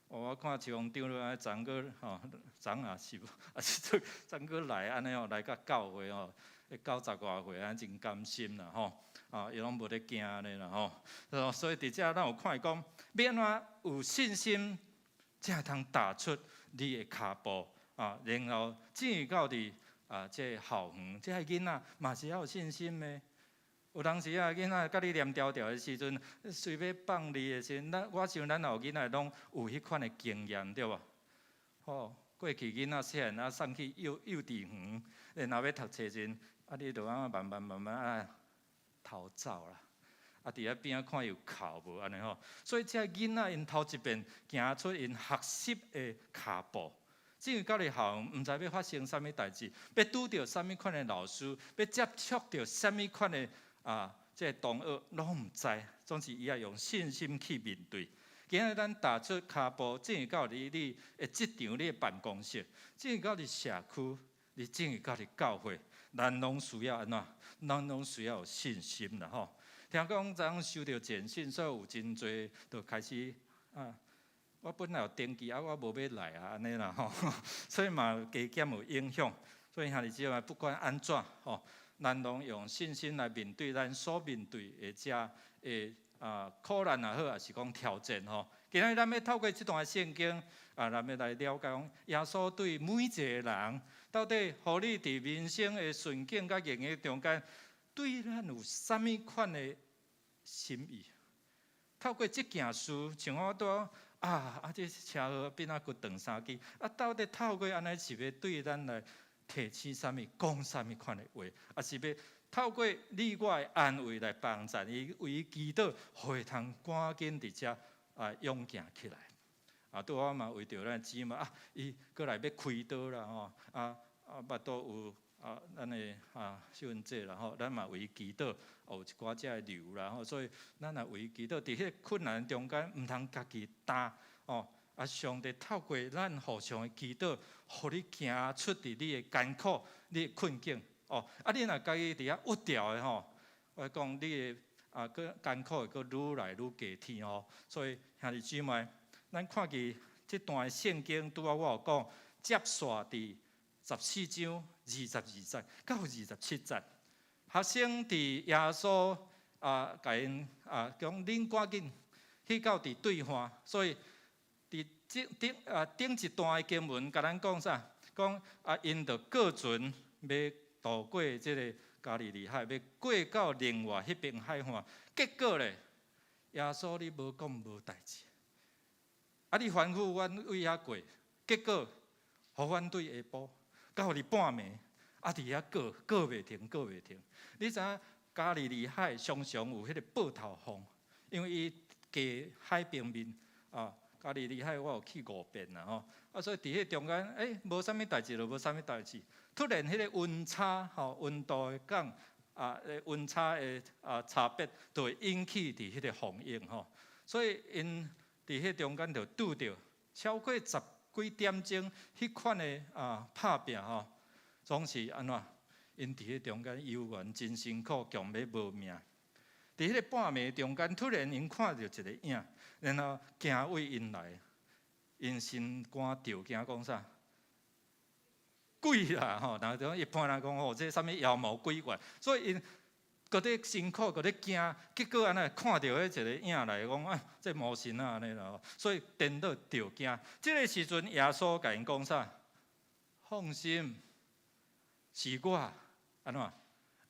我看秋紅長老昨閣吼，昨也是，啊是昨昨閣來按呢吼，來到教會吼，九十外歲，按真甘心啦吼，啊，伊攏無咧驚按呢啦吼，所以佇遮咱有看伊講，欲按怎有信心，才會通踏出你的跤步啊，然後進入到佇啊這校園，這个囡仔嘛是要有信心的。有當時啊，囡仔佮你黏牢牢的時陣，隨欲放你的時陣，咱我想咱老囡仔攏有彼款的經驗，對無？吼，過去囡仔細漢啊，送去幼幼稚園，然後欲讀冊時陣，啊，你就按怎慢慢慢慢啊逃走啦。啊，佇遐邊仔看有哭無按呢吼。所以這囡仔𪜶頭一遍行出𪜶學習的跤步，進入到學校，毋知欲發生啥物代誌，欲拄著啥物款的老師，欲接觸著啥物款的啊，這個同學攏毋知。總是伊愛用信心去面對。今日咱踏出跤步，進入到你的職場、你的辦公室，進入到你社區，你進入到你教會，咱攏需要按怎？咱攏需要有信心啦吼。聽講昨昏收著簡訊，所以有真濟就開始啊。我本來有登記啊，我無欲來啊，按呢啦吼，所以嘛加減有影響。所以兄弟姊妹，不管按怎吼，咱攏用信心來面對咱所面對的這的啊苦難也好，抑是講挑戰吼。今日咱欲透過這段聖經啊，咱欲來了解講耶穌對每一個人，到底予你佇人生的順境佮逆境中間，對咱有啥物款的心意？透過這件事，像我拄啊啊，這車禍變啊骨斷三支，啊，到底透過按呢是欲對咱來提醒啥物，講啥物款的話，抑是欲透過你我的安慰來幫助伊，為伊祈禱，予伊通趕緊佇遮啊勇行起來。啊，拄好嘛為著咱姊妹啊，伊閣來欲開刀啦吼，啊啊腹肚有啊，咱的啊秀雲姐啦吼，咱嘛為伊祈禱，有一寡這个瘤啦吼，所以咱也為伊祈禱，佇彼個困難中間，毋通家己擔哦。啊，上帝透過咱互相的祈禱，予你行出佇你的艱苦、你的困境哦。啊，你若家己佇遐鬱掉的吼，我講你的啊，閣艱苦會閣愈來愈加添哦。所以兄弟姊妹，咱看見這段聖經，拄仔我有講，接續佇14章22節到27節，學生佇耶穌啊，共𪜶啊講，恁趕緊去到佇對岸，所以佇這頂啊頂一段的經文，共咱講啥？講啊，𪜶就過船欲渡過這个加利利海，欲過到另外彼邊海岸。結果咧，耶穌你無講無代誌，啊，你吩咐阮對遐過，結果予阮對下晡到佇半暝，啊，佇遐過過袂停，過袂停。你知影加利利海常常有彼个報頭風，因為伊隔海平面啊。加利利海我有去五遍啦吼，啊，所以佇彼中間，欸，無啥物代誌就無啥物代誌。突然彼个溫差吼，溫度的降啊，溫差的啊差別，就會引起佇彼个風湧吼。所以𪜶佇彼中間就拄著超過十幾點鐘，彼款的啊拍拚吼，總是按怎？𪜶佇彼中間猶原真辛苦，強欲無命。佇彼个半暝中間，突然𪜶看著一个影，然後行對𪜶來，𪜶心肝著驚，講啥？鬼啦吼！然後一般人講吼，這啥物妖魔鬼怪，所以𪜶閣咧辛苦，閣咧驚，結果按呢看著彼一個影來講啊，這魔神仔按呢啦，所以顛倒著驚。這个時陣，耶穌共𪜶講啥？放心，是我，按怎？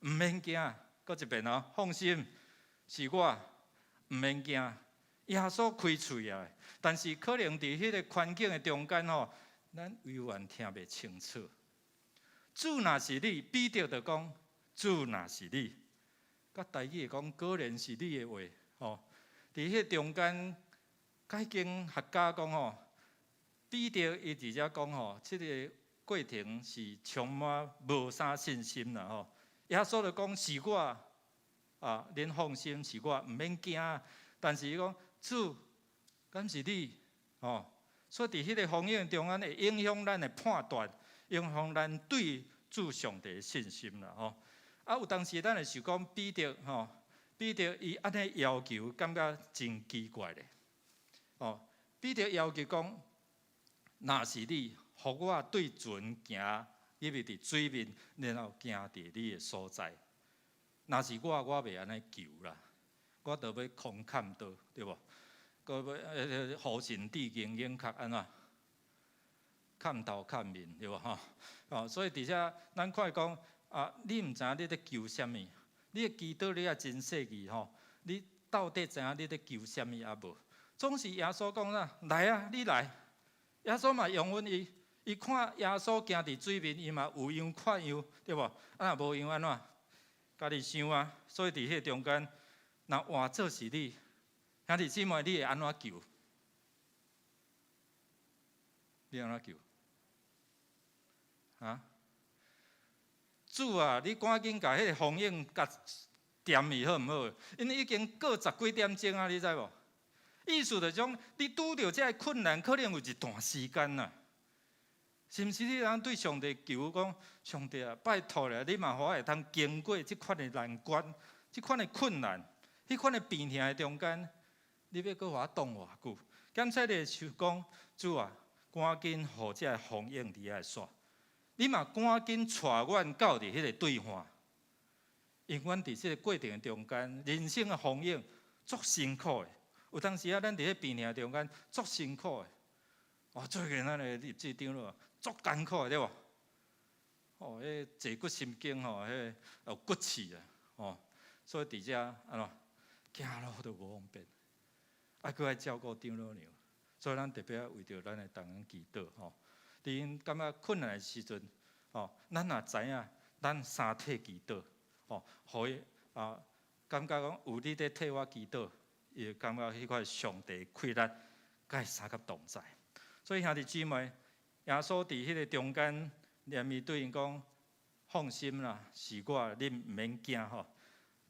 毋免驚，閣一遍哦，放心。是我，毋免驚。耶穌開喙啊，但是可能佇彼个環境的中間吼，咱猶原聽袂清楚。主若是你，彼得就講：主若是你，佮台語講果然是你的話吼。佇彼中間，解經學家講吼，彼得伊佇遮講吼，這个過程是充滿無啥信心啦吼。耶穌就講是我。啊，恁放心，是我，毋免驚。但是伊講主，敢是你？吼，所以佇彼个風湧中間會影響咱的判斷，影響咱對主上帝的信心啦吼。啊，有當時咱會想講彼得吼，彼得伊按呢要求，感覺真奇怪咧。哦，彼得要求講，若是你，予我對船行入去佇水面，然後行佇你的所在。若是我，我袂按呢求啦，我著欲空砍刀，對無？閣欲予神致敬勇確按怎？砍頭砍面，對無吼？哦，所以佇遮咱看講啊，你毋知影你咧求啥物，你的祈禱你也真細膩吼，你到底知影你咧求啥物抑無？總是耶穌講啦，來啊，你來。耶穌嘛容允伊，伊看耶穌行佇水面，伊嘛有樣看樣，對無？啊，若無樣按怎？家己想啊，所以佇彼個中間，若換做是你，兄弟姊妹，你會按怎求？你按怎求？啊？主啊，你趕緊共彼个風湧共恬去好毋好？𪜶已經過十幾點鐘啊，你知無？意思就講，你拄著這个困難，可能有一段時間啦。是毋是你通對上帝求講，上帝啊，拜託咧，你嘛予我會通經過這款的難關，這款的困難，彼款的病痛的中間，你欲閣予我擋偌久？檢測你就講，主啊，趕緊予這个風湧佇遐煞。你嘛趕緊帶阮到佇彼个對岸，因為阮佇這个過程中間，人生的風湧足辛苦的。有當時啊，咱佇彼病痛中間足辛苦的。哦，最近咱的立志長老足艱苦的對無？哦，彼坐骨神經吼，彼個有骨刺啊，哦，所以佇遮按怎行路都無方便，啊，閣愛照顧長老娘，所以咱特別愛為著咱的同工祈禱吼。佇𪜶感覺困難的時陣，吼，咱若知影，咱相替祈禱，吼，予伊啊，感覺講有你佇替我祈禱，伊會感覺彼塊上帝氣力共伊相佮同在。所以兄弟姊妹，耶穌佇彼个中間，連伊對𪜶講：放心啦，是我，恁毋免驚吼。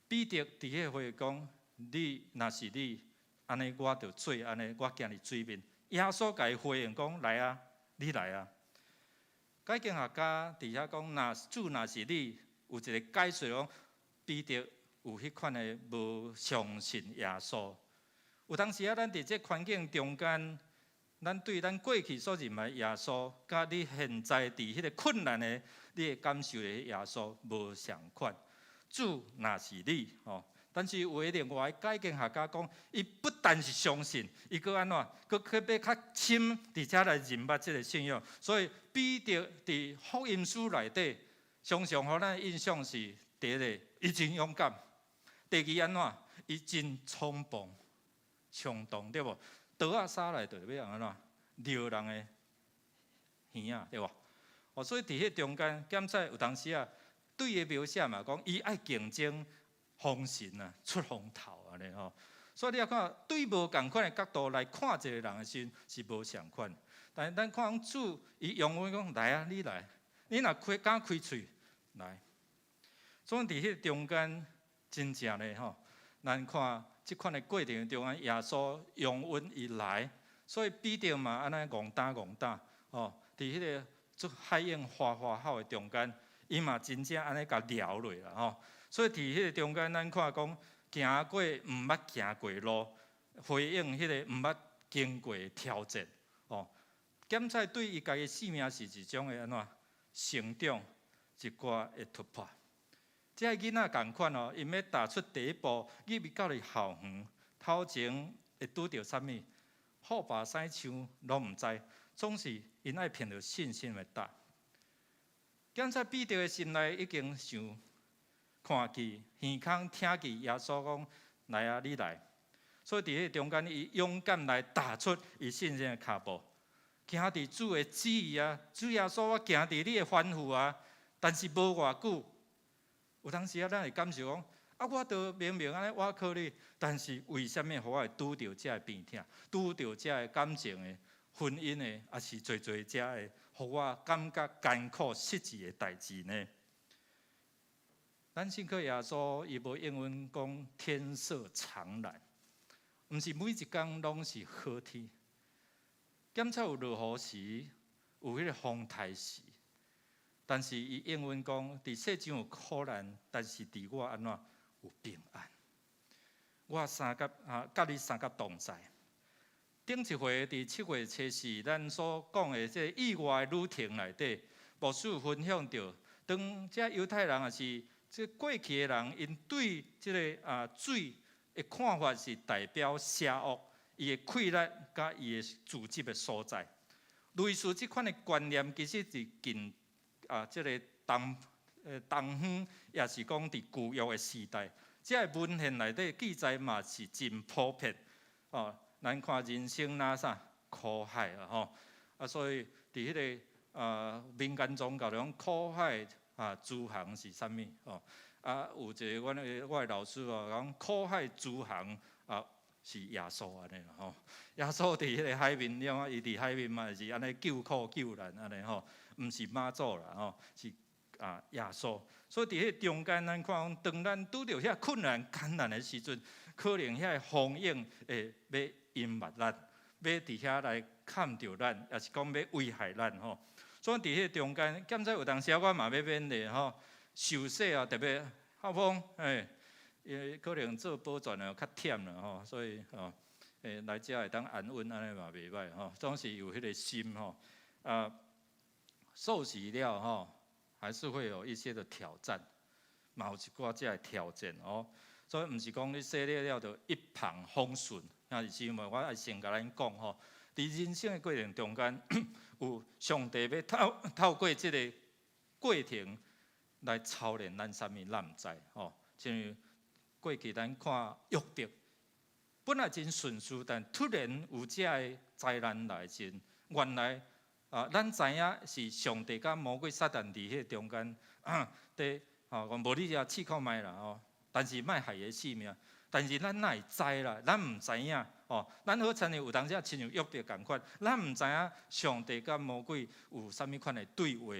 彼得佇彼個回講：你若是你，按呢我就做按呢，我行佇水面。耶穌共伊回應講：來啊，你來啊！解經學家佇遐講，若主若是你，有一個解釋講，彼得有彼款的無相信耶穌。有當時啊，咱佇這環境中間，咱對咱過去所認的耶穌，佮你現在佇彼个困難的，你會感受的耶穌無仝款。主若是你，吼！但是有的另外解經學家講，伊不但是相信，伊閣按怎，閣去欲較深，佇遮來認捌這个信仰。所以彼得佇福音書內底，常常予咱印象是：第一个，伊真勇敢；第二按怎，伊真衝動、衝動，對無？刀仔殺來就欲按怎，撩人的耳仔，對無？哦，所以佇彼中間，檢測有當時啊，對伊描寫嘛，講伊愛競爭風神啊，出風頭按呢吼。所以你若看對無仝款的角度來看一個人的時陣，是無仝款。但是咱看主，伊容允講來啊，你來，你若開敢開喙來。所以佇彼中間，真正咧吼，咱看這款的過程中間，耶穌容允伊來，所以彼得嘛按呢戇膽戇膽吼，佇彼个做海湧嘩嘩吼的中間，伊嘛真正按呢共撩落啦吼。所以佇彼个中間，咱看講行過毋捌行過路，回應彼個毋捌經過的挑戰，吼。檢測對伊家己性命是一種的按怎成長，一寡的突破。這个囡仔仝款哦，𪜶欲踏出第一步，入去到佇校園，頭前會拄著啥物，虎豹獅象攏毋知，總是𪜶愛憑著信心來踏。檢測彼得的心內已經想看見，耳空聽見耶穌講：來啊，你來。所以佇彼个中間，伊勇敢來踏出伊信心的跤步，行佇主的旨意啊，主耶穌，我行佇你的吩咐啊，但是無偌久，有當時啊，咱會感受講，啊，我都明明按呢倚靠你，但是為啥物予我會拄著這个病痛，拄著這个感情的、婚姻的，抑是濟濟這个，予我感覺艱苦失志的代誌呢？咱信靠耶穌，伊無應允講天色常藍，毋是每一工攏是好天。檢測有落雨時，有彼个風颱時，但是伊應允講，佇世上有苦難，但是佇我按怎有平安。我相佮啊，佮你相佮同在。頂一回佇7月初四，咱所講的這個意外旅程內底，牧師分享著，當這猶太人抑是這過去的人，𪜶對這个啊水的看法是代表邪惡，伊的氣力佮伊的組織的所在。類似這款的觀念，其實佇近啊這個東方，抑是講佇舊約的時代，這个文獻內底記載嘛是真普遍。哦，咱看人生若啥苦海啊吼，啊所以佇彼个民間宗教中，苦海啊諸行是啥物？哦，啊，有一个阮的我的老師哦，講苦海諸航啊，是耶穌按呢啦吼。耶穌佇彼个海面了啊，伊佇海面嘛是按呢救苦救難按呢吼，毋是媽祖啦吼，是啊耶穌。所以佇彼中間，咱看講，當咱拄著遐困難艱難的時陣，可能遐个風湧會欲淹沒咱，欲佇遐來崁著咱，抑是講欲危害咱吼。所以佇彼个中間，敢知有當時我嘛欲勉勵吼，受洗啊，特別浩峰，欸，因為可能做保全的較忝啦吼，所以吼，來遮會當安穩按呢嘛袂䆀吼，總是有彼个心吼。啊，受洗了吼，還是會有一些的挑戰，嘛有一寡這个挑戰哦。所以毋是講你洗禮了就一帆風順，兄弟姊妹，我愛先共咱講吼，佇人生的過程中間，有上帝欲透過這个過程來操練咱啥物，咱毋知吼。像過去咱看約伯，本來真順遂，但突然有這个災難來時，原來啊，咱知影是上帝佮魔鬼撒旦佇彼个中間，佇吼，講無你就試看覓啦吼。但是莫害伊性命，但是咱哪會知啦？咱毋知影吼。咱好親像有當時親像約伯仝款，咱毋知影上帝佮魔鬼有啥物款的對話，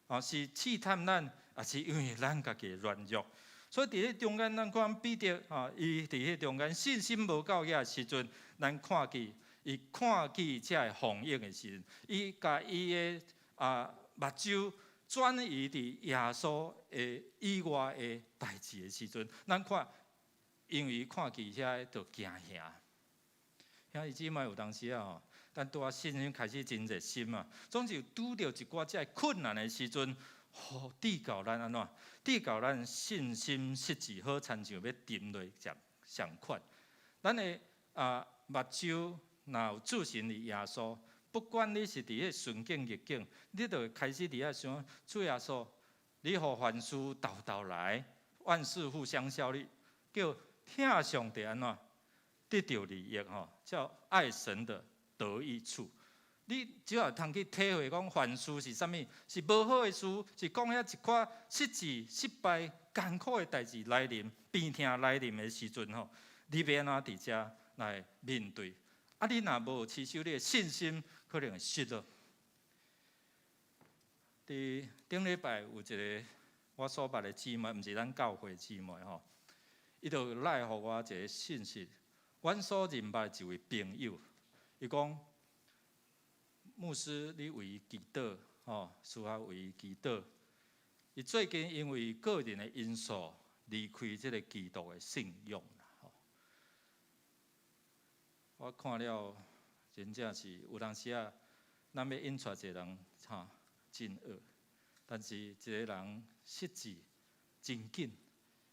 吼，是試探咱，抑是因為咱家己軟弱。所以佇彼中間，咱看彼得吼，伊佇彼中間信心無夠額的時陣，咱看見伊看見這个風湧的時陣，伊共伊的啊目睭轉移佇耶穌的以外的代誌的時陣，咱看，因為伊看見遐就驚嚇。兄弟姊妹有當時啊吼，咱拄仔信心開始真熱心啊，總是拄著一寡這个困難的時陣，予致到咱按怎？致到咱信心失志，好親像欲沉落仝仝款。咱的啊目睭若有注神佇耶穌，不管你是佇彼順境逆境，你就會開始佇遐想：主耶穌，你予凡事沓沓來，萬事互相效力，叫疼上帝按怎得著利益吼，叫愛神的得益處。你只要通去體會講凡事是啥物，是無好的事，是講遐一寡失志、失敗、艱苦的代誌來臨、病痛來臨的時陣吼，你欲按怎佇遮來面對？啊，你若無持守你的信心，可能會失落。佇頂禮拜有一个我所捌的姊妹，毋是咱教會姊妹吼，伊就來予我一个信息。阮所認捌一位朋友，伊講：牧師，你為伊祈禱，吼，需要為伊祈禱。伊最近因為個人的因素離開這个基督的信仰啦，吼。我看了，真正是有當時啊，咱欲引出一个人，吼，真惡。但是一个人失志真緊，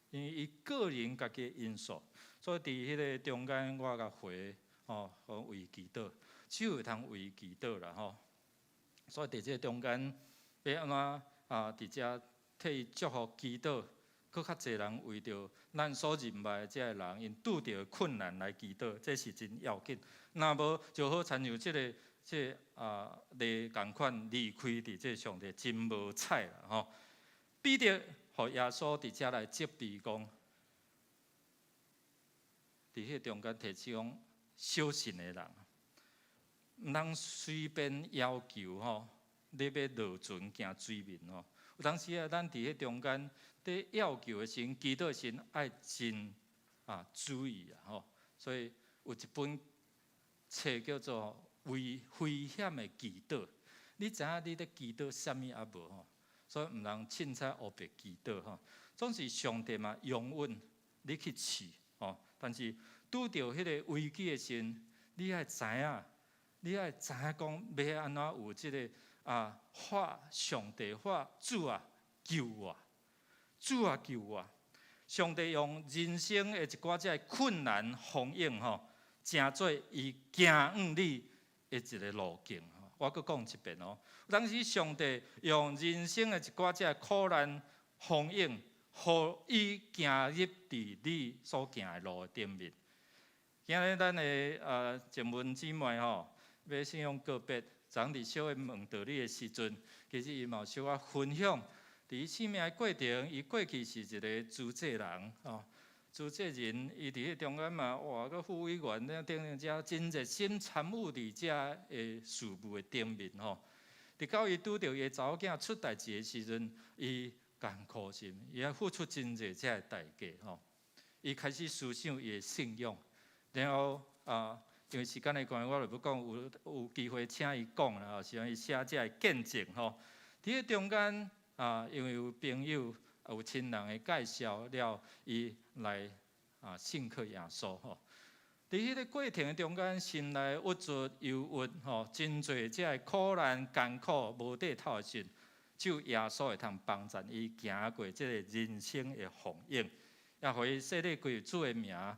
因為伊個人家己的因素，所以佇彼个中間，我共回吼，講為祈禱，只有會通為祈禱啦吼。所以佇這个中間，欲按怎啊？佇遮替伊祝福祈禱，閣較濟人為著咱所認捌的這个人，𪜶拄著困難來祈禱，這是真要緊。若無就好親像這个這個啊，例仝款離開佇這上帝真無彩啦吼。彼得予耶穌佇遮來責備講，佇彼中間提醒講，小信的人，毋通隨便要求吼，你欲落船行水面吼。有當時啊，咱佇彼中間佇要求的時陣，祈禱的時陣愛真啊注意啊吼。所以有一本冊叫做《危危險的祈禱》，你知影你咧祈禱啥物抑無吼？所以毋通凊彩烏白祈禱吼。總是上帝嘛容允你去試吼，但是拄著彼个危機的時陣，你愛知影，你愛知影講欲按怎有這个啊，喊上帝喊主啊救我，主啊救我！上帝用人生的一寡這个困難風湧吼，成做伊行向你的一个路徑。我閣講一遍哦，有當時上帝用人生的一寡這个苦難風湧，予伊行入佇你所行的路的頂面。今日咱的靜文姊妹吼，欲信仰告別，昨佇小會問到你的時陣，其實伊嘛有小可分享，佇伊生命的過程，伊過去是一个諸濟人吼，諸濟人，伊佇彼中間嘛，哇，閣副委員等等遮真熱心參與佇遮的事務的頂面吼。直到伊拄著伊的查某囝出代誌的時陣，伊艱苦心，伊愛付出真濟遮的代價吼。伊開始思想伊的信仰，然後啊，因為時間的關係，我就欲講有機會請伊講啦，是伊寫遮的見證吼。佇彼中間啊，因為有朋友、有親人的介紹了，伊來啊信靠耶穌吼。佇彼个過程中間，心內鬱卒、憂鬱吼，真濟遮的苦難、艱苦、無底透的時陣，只有耶穌會通幫助伊行過這個人生的風雨，也予伊洗禮歸入主的名。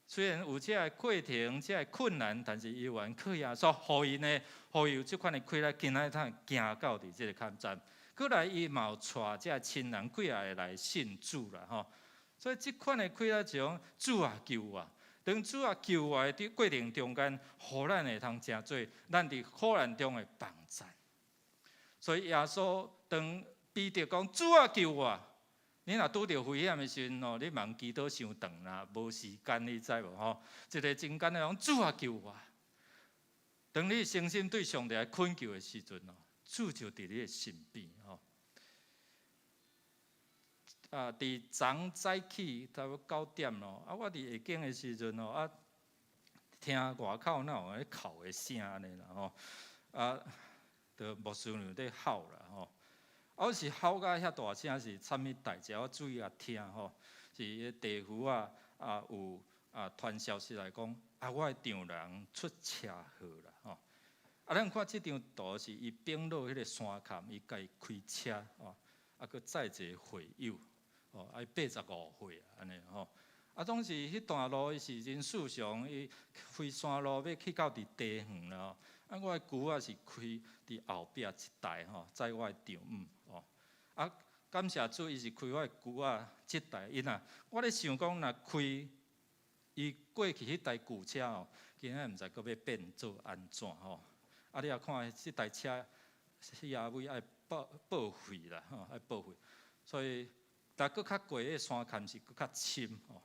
雖然有這个過程、這个困難，但是伊願靠耶穌，予伊呢，予伊有這款的氣力，今仔日通行到佇這个坎站。閣來，伊嘛有帶這親人幾仔个來信主啦吼。所以這款的氣力就講主啊救我，當主啊救我的過程中間，予咱會通成做咱佇苦難中的幫贊。所以耶穌當彼得講主啊救我，你若拄著危險的時陣吼，你茫祈禱傷長啦，無時間你知無吼？一个真簡單講主啊救我。當你誠心對上帝來懇求的時陣吼，主就佇你的身邊吼。啊，佇昨早起差不多9點咯，啊，我佇下間的時陣吼，啊，聽外口若有咧哭的聲按呢啦吼，啊，就牧師娘咧哭啦吼。啊，我是哭甲遐大聲是啥物代誌？我注意來聽吼，是彼个地府啊啊有啊傳消息來講，啊，我的丈人出車禍啦吼。啊，咱看這張圖是伊反落彼个山崁，伊家己開車吼，啊，閣載一個會友，吼，啊，伊85歲按呢吼。啊，總是彼段路伊是真順暢，伊開山路欲去到佇茶園啦吼。啊，我的舅仔是開佇後壁一台吼，載我的丈母吼。啊，感謝主，伊是開我的舅仔這台，伊若我咧想講，若開伊過去彼台舊車吼，今仔毋知閣欲變做按怎吼。啊，你若看這台車，彼仔位愛報廢啦，吼，愛報廢。所以，若閣較過彼个山崁是閣較深吼。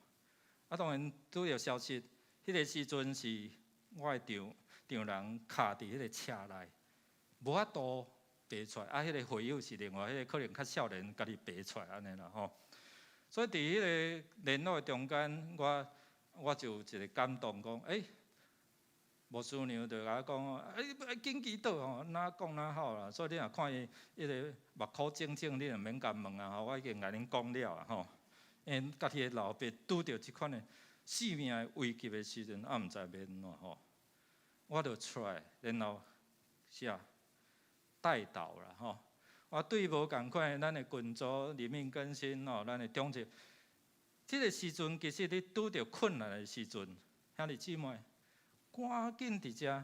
啊，當然拄著消息，彼个時陣是我的丈丈人卡佇彼个車內，無法度爬出來。啊，彼个會友是另外彼個可能較少年，家己爬出來按呢啦吼。所以佇彼个聯絡的中間，我就有一個感動，講，欸，牧師娘就共我講，欸，愛緊祈禱吼，哪講哪好啦。所以你若看伊彼个目箍腫腫，你就免共問啊吼，我已經共恁講了啊吼。因為家己的老爸拄著這款的性命的危急的時陣，啊，毋知欲按怎吼。我就出來，然後寫代禱啦吼。我對無仝款的咱的群組裡面更新吼，咱的長執，這个時陣其實你拄著困難的時陣，兄弟姊妹，趕緊佇遮，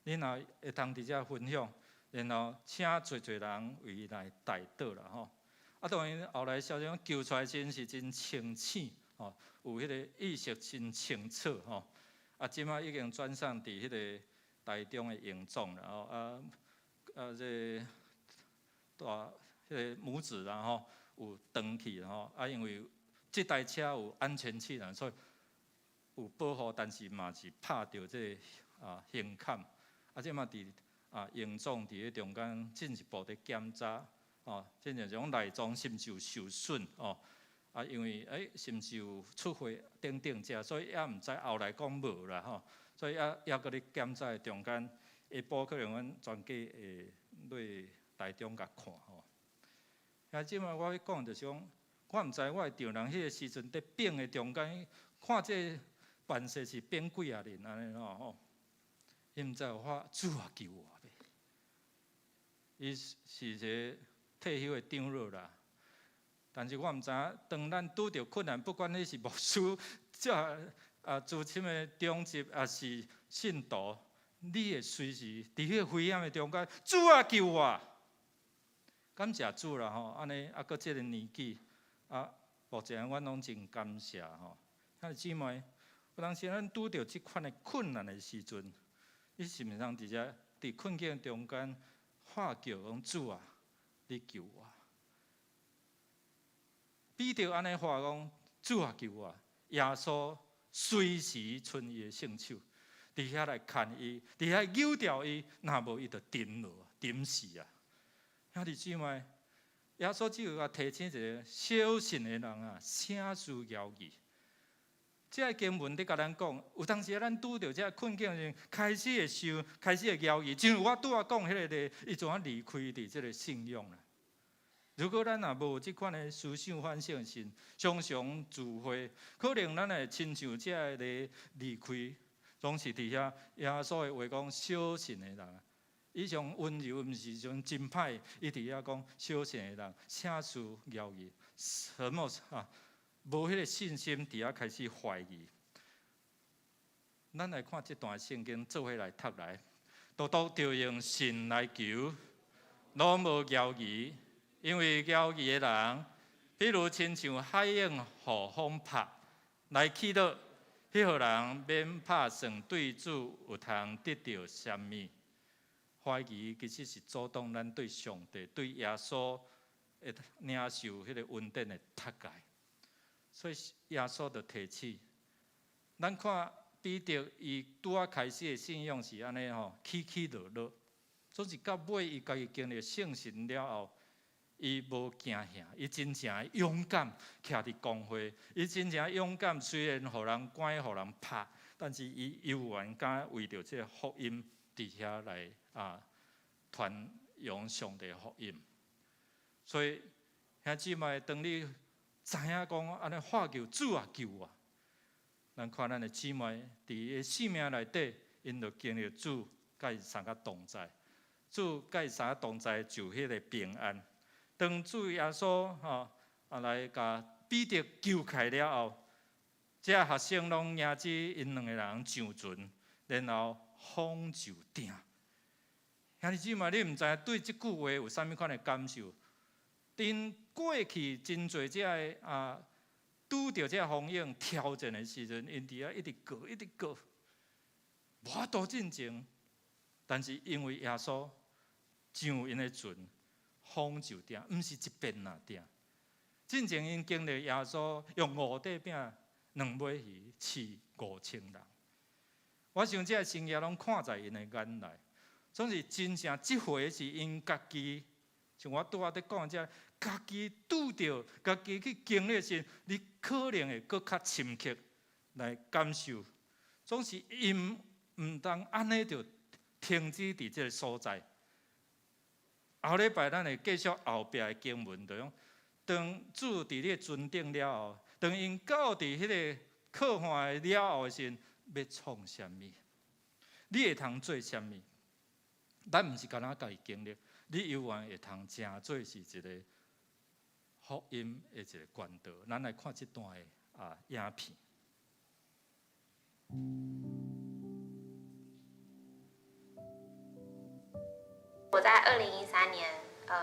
你若會通佇遮分享，然後請濟濟人為伊來代禱啦吼。啊，當然後來消息講救出來時陣是真清醒吼，有彼个意識真清楚吼。啊，這擺已經轉送佇彼个台中的榮總啦吼，啊啊，這個大彼个母子啦吼，有轉去吼，啊，因為這台車有安全氣囊，所以有保護，但是嘛是拍著這个啊胸坎，啊，這擺佇啊榮總佇彼中間進一步佇檢查，吼，進前講內臟是毋是有受損哦？啊，因為欸，是毋是有出血等等這，所以猶毋知後來講無啦吼，所以猶猶閣咧檢查的中間，下晡可能阮全家會落台中共看吼。啊，這擺我欲講就是講，我毋知我的丈人彼个時陣佇變的中間，看這個辦勢是變幾仔日按呢吼，伊毋知有法主啊救我欲？伊是一个退休的長老啦，但是我毋知影，當咱拄著困難，不管你是牧師、這啊資深的長執，抑是信徒，你會隨時佇彼個危險的中間，主啊救我！感謝主啦吼，按呢啊，閣這个年紀啊，目前阮攏真感謝吼。兄弟姊妹，有當時咱拄著這款的困難的時陣，你是毋是通佇遮佇困境中間喊叫講主啊，你救我！彼得按呢話講：主啊，救我！耶穌隨時伸伊的聖手，佇遐來牽伊，佇遐扭掉伊，若無伊就沉落，沉死啊！兄弟姊妹，耶穌只有共提醒一个小信的人啊，啥事猶豫。這个經文佇共咱講，有當時咱拄著這个困境時，開始會想，開始會猶豫。正如我拄仔講彼个咧，伊怎啊離開佇這个信仰啦？如果咱若無這款的思想反省時，常常自悔，可能咱會親像這个咧離開，總是佇遐耶穌的話講小信的人，伊上溫柔，毋是上真歹。伊佇遐講小信的人，啥事猶豫，什麼啊？無彼个信心，佇遐開始懷疑。咱來看這段聖經，做伙來讀來，獨獨著用信來求，攏無猶豫，因為猶豫的人，比如親像海湧予風拍來去倒，彼號人免拍算對主有通得著啥物。懷疑其實是阻擋咱對上帝、對耶穌會領受彼个恩典的脫界。所以耶穌就提醒，咱看彼得伊拄仔開始的信仰是按呢吼，起起落落，總是到尾伊家己經歷聖神了後，伊無驚嚇，伊真正勇敢徛佇公會，伊真正勇敢，雖然予人趕，予人拍，但是伊猶原敢為著這个福音佇遐來啊傳揚上帝福音。所以兄姊妹，當你知影講按呢喊求主啊救我，咱看咱的姊妹佇伊生命內底，𪜶就經歷主佮伊相佮同在，主佮伊相佮同在就彼个平安。當主耶穌吼啊來共彼得救起來了後，這學生攏迎接𪜶兩个人上船，然後風就定。兄弟姊妹，你毋知影對這句話有啥物款的感受？𪜶過去真濟這个啊，拄著這个風湧挑戰的時陣，𪜶佇遐一直過，一直過，無法度進前。但是因為耶穌上𪜶的船，風就定，毋是一遍啊定。進前𪜶經歷耶穌用五塊餅、兩尾魚飼5000人。我想這个神跡攏看在𪜶的眼內，總是真正這回是𪜶家己，像我拄仔佇講這。家己拄著，家己去經歷時，你可能會閣較深刻來感受。總是𪜶毋通按呢就停止佇這个所在。後禮拜咱會繼續後壁的經文，就講當主佇你的船頂了後，當𪜶到佇彼个靠岸了後的時陣，欲創啥物？你會通做啥物？咱毋是干焦家己經歷，你猶原會通成做是一个福音的一个管道。咱來看這段的啊影片。我在2013年，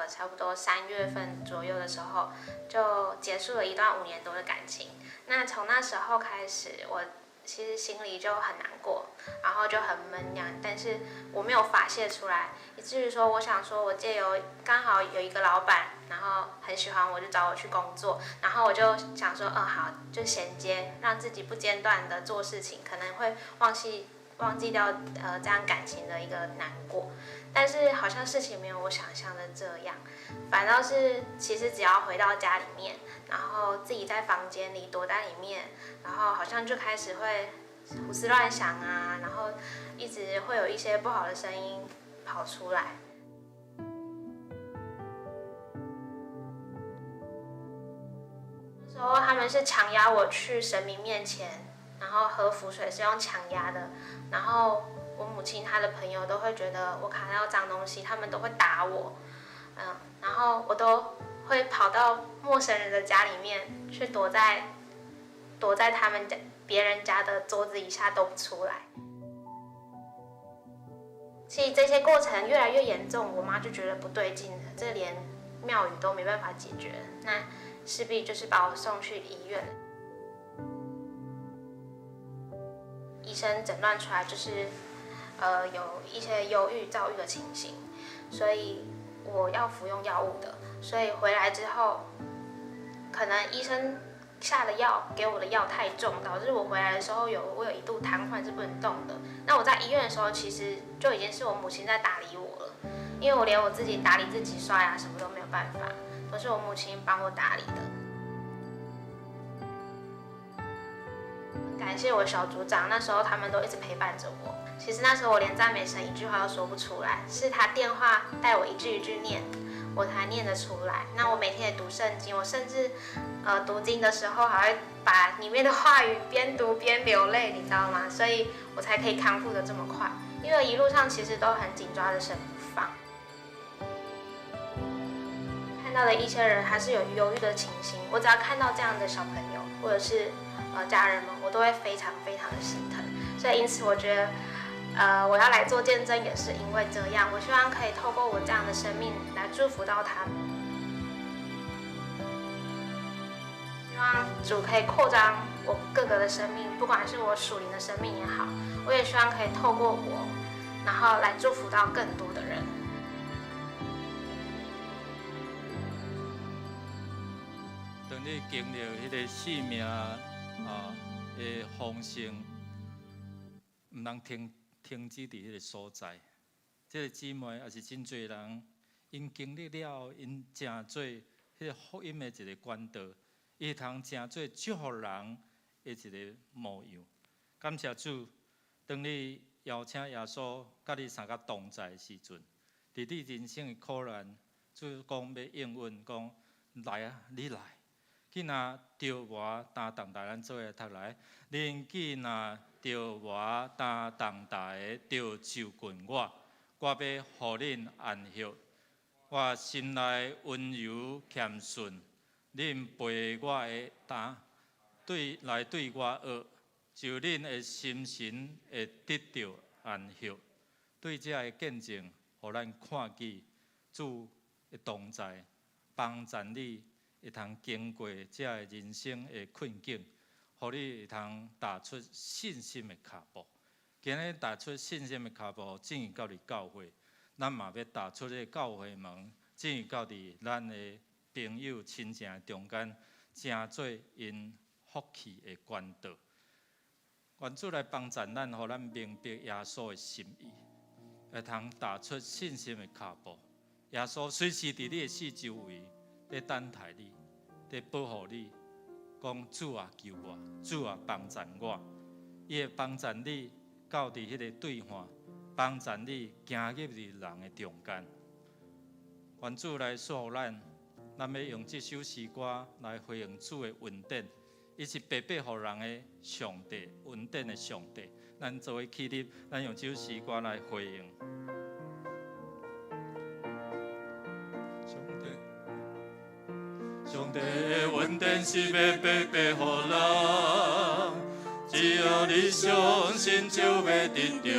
差不多3月份左右的時候，就結束了一段5年多的感情。那從那時候開始，我其實心裡就很難過，然後就很悶呀，但是我沒有發洩出來，以至於說，我想說我借由剛好有一個老闆，然後很喜歡我，就找我去工作，然後我就想說，嗯，好，就銜接，讓自己不間斷的做事情，可能會忘記掉這樣感情的一個難過，但是好像事情沒有我想象的這樣，反倒是其實只要回到家裡面，然後自己在房間裡躲在裡面，然後好像就開始會胡思亂想啊，然後一直會有一些不好的聲音跑出來。那時候他們是強壓我去神明面前，然後喝符水是用強壓的，然後我母親她的朋友都會覺得我看到髒東西，他們都會打我，嗯，然後我都會跑到陌生人的家裡面去躲在他們家別人家的桌子以下都不出來。其實這些過程越來越嚴重，我媽就覺得不對勁了，這連廟宇都沒辦法解決，那勢必就是把我送去醫院。醫生診斷出來就是，有一些憂鬱、躁鬱的情形，所以我要服用藥物的。所以回來之後，可能醫生下的藥給我的藥太重，導致我回來的時候我有一度癱瘓是不能動的。那我在醫院的時候，其實就已經是我母親在打理我了，因為我連我自己打理自己刷牙什麼都沒有辦法，都是我母親幫我打理的。感謝我小組長，那時候他們都一直陪伴着我。其實那時候我連讚美神一句話都說不出來，是他電話帶我一句一句念，我才念得出來。那我每天也讀聖經，我甚至，讀經的時候還會把裡面的話語邊讀邊流淚，你知道嗎？所以我才可以康復得這麼快。因為一路上其實都很緊抓着神不放。看到的一些人還是有憂鬱的情形，我只要看到這樣的小朋友或者是家人們，我都會非常非常的心疼。所以因此我覺得，我要來做見證也是因為這樣，我希望可以透過我這樣的生命來祝福到他們。希望主可以擴張我各個的生命，不管是我屬靈的生命也好，我也希望可以透過我，然後來祝福到更多的人。當你經歷彼個生命啊的豐盛，毋通停止佇彼個所在。這個姊妹也是真濟人，𪜶經歷了，𪜶成做彼個福音的一個管道，伊會通成做祝福人的一個模樣。感謝主，當你邀請耶穌佮你相佮同在的時陣，佇你人生的苦難，主講欲應允，講來啊，你來。囝若著無擔重擔，咱做伙讀來。恁囝若著無擔重擔的，著就近我，我欲予恁安息。我心內溫柔謙遜，恁背我的擔，對來對我學，就恁的心神會得著安息。對這个見證，予咱看見主的同在，幫助你會通經過這个人生的困境，予你會通踏出信心的跤步。今日踏出信心的跤步，進入到佇教會，咱嘛欲踏出這个教會門，進入到佇咱的朋友親情的中間，成做𪜶福氣的管道。願主來幫助咱，予咱明白耶穌的心意，會通踏出信心的跤步。耶穌隨時佇你的四周圍，佇等待你，佇保護你，講主啊救我，主啊幫助我。伊會幫助你到佇彼個對岸，幫助你行入佇人的中間。願主來賜福咱，咱欲用這首詩歌來回應主的恩典。伊是白白予人的上帝，恩典的上帝。咱做伙起立，咱用這首詩歌來回應。上帝，上帝的恩典是欲白白予人，只要你相信就欲得著。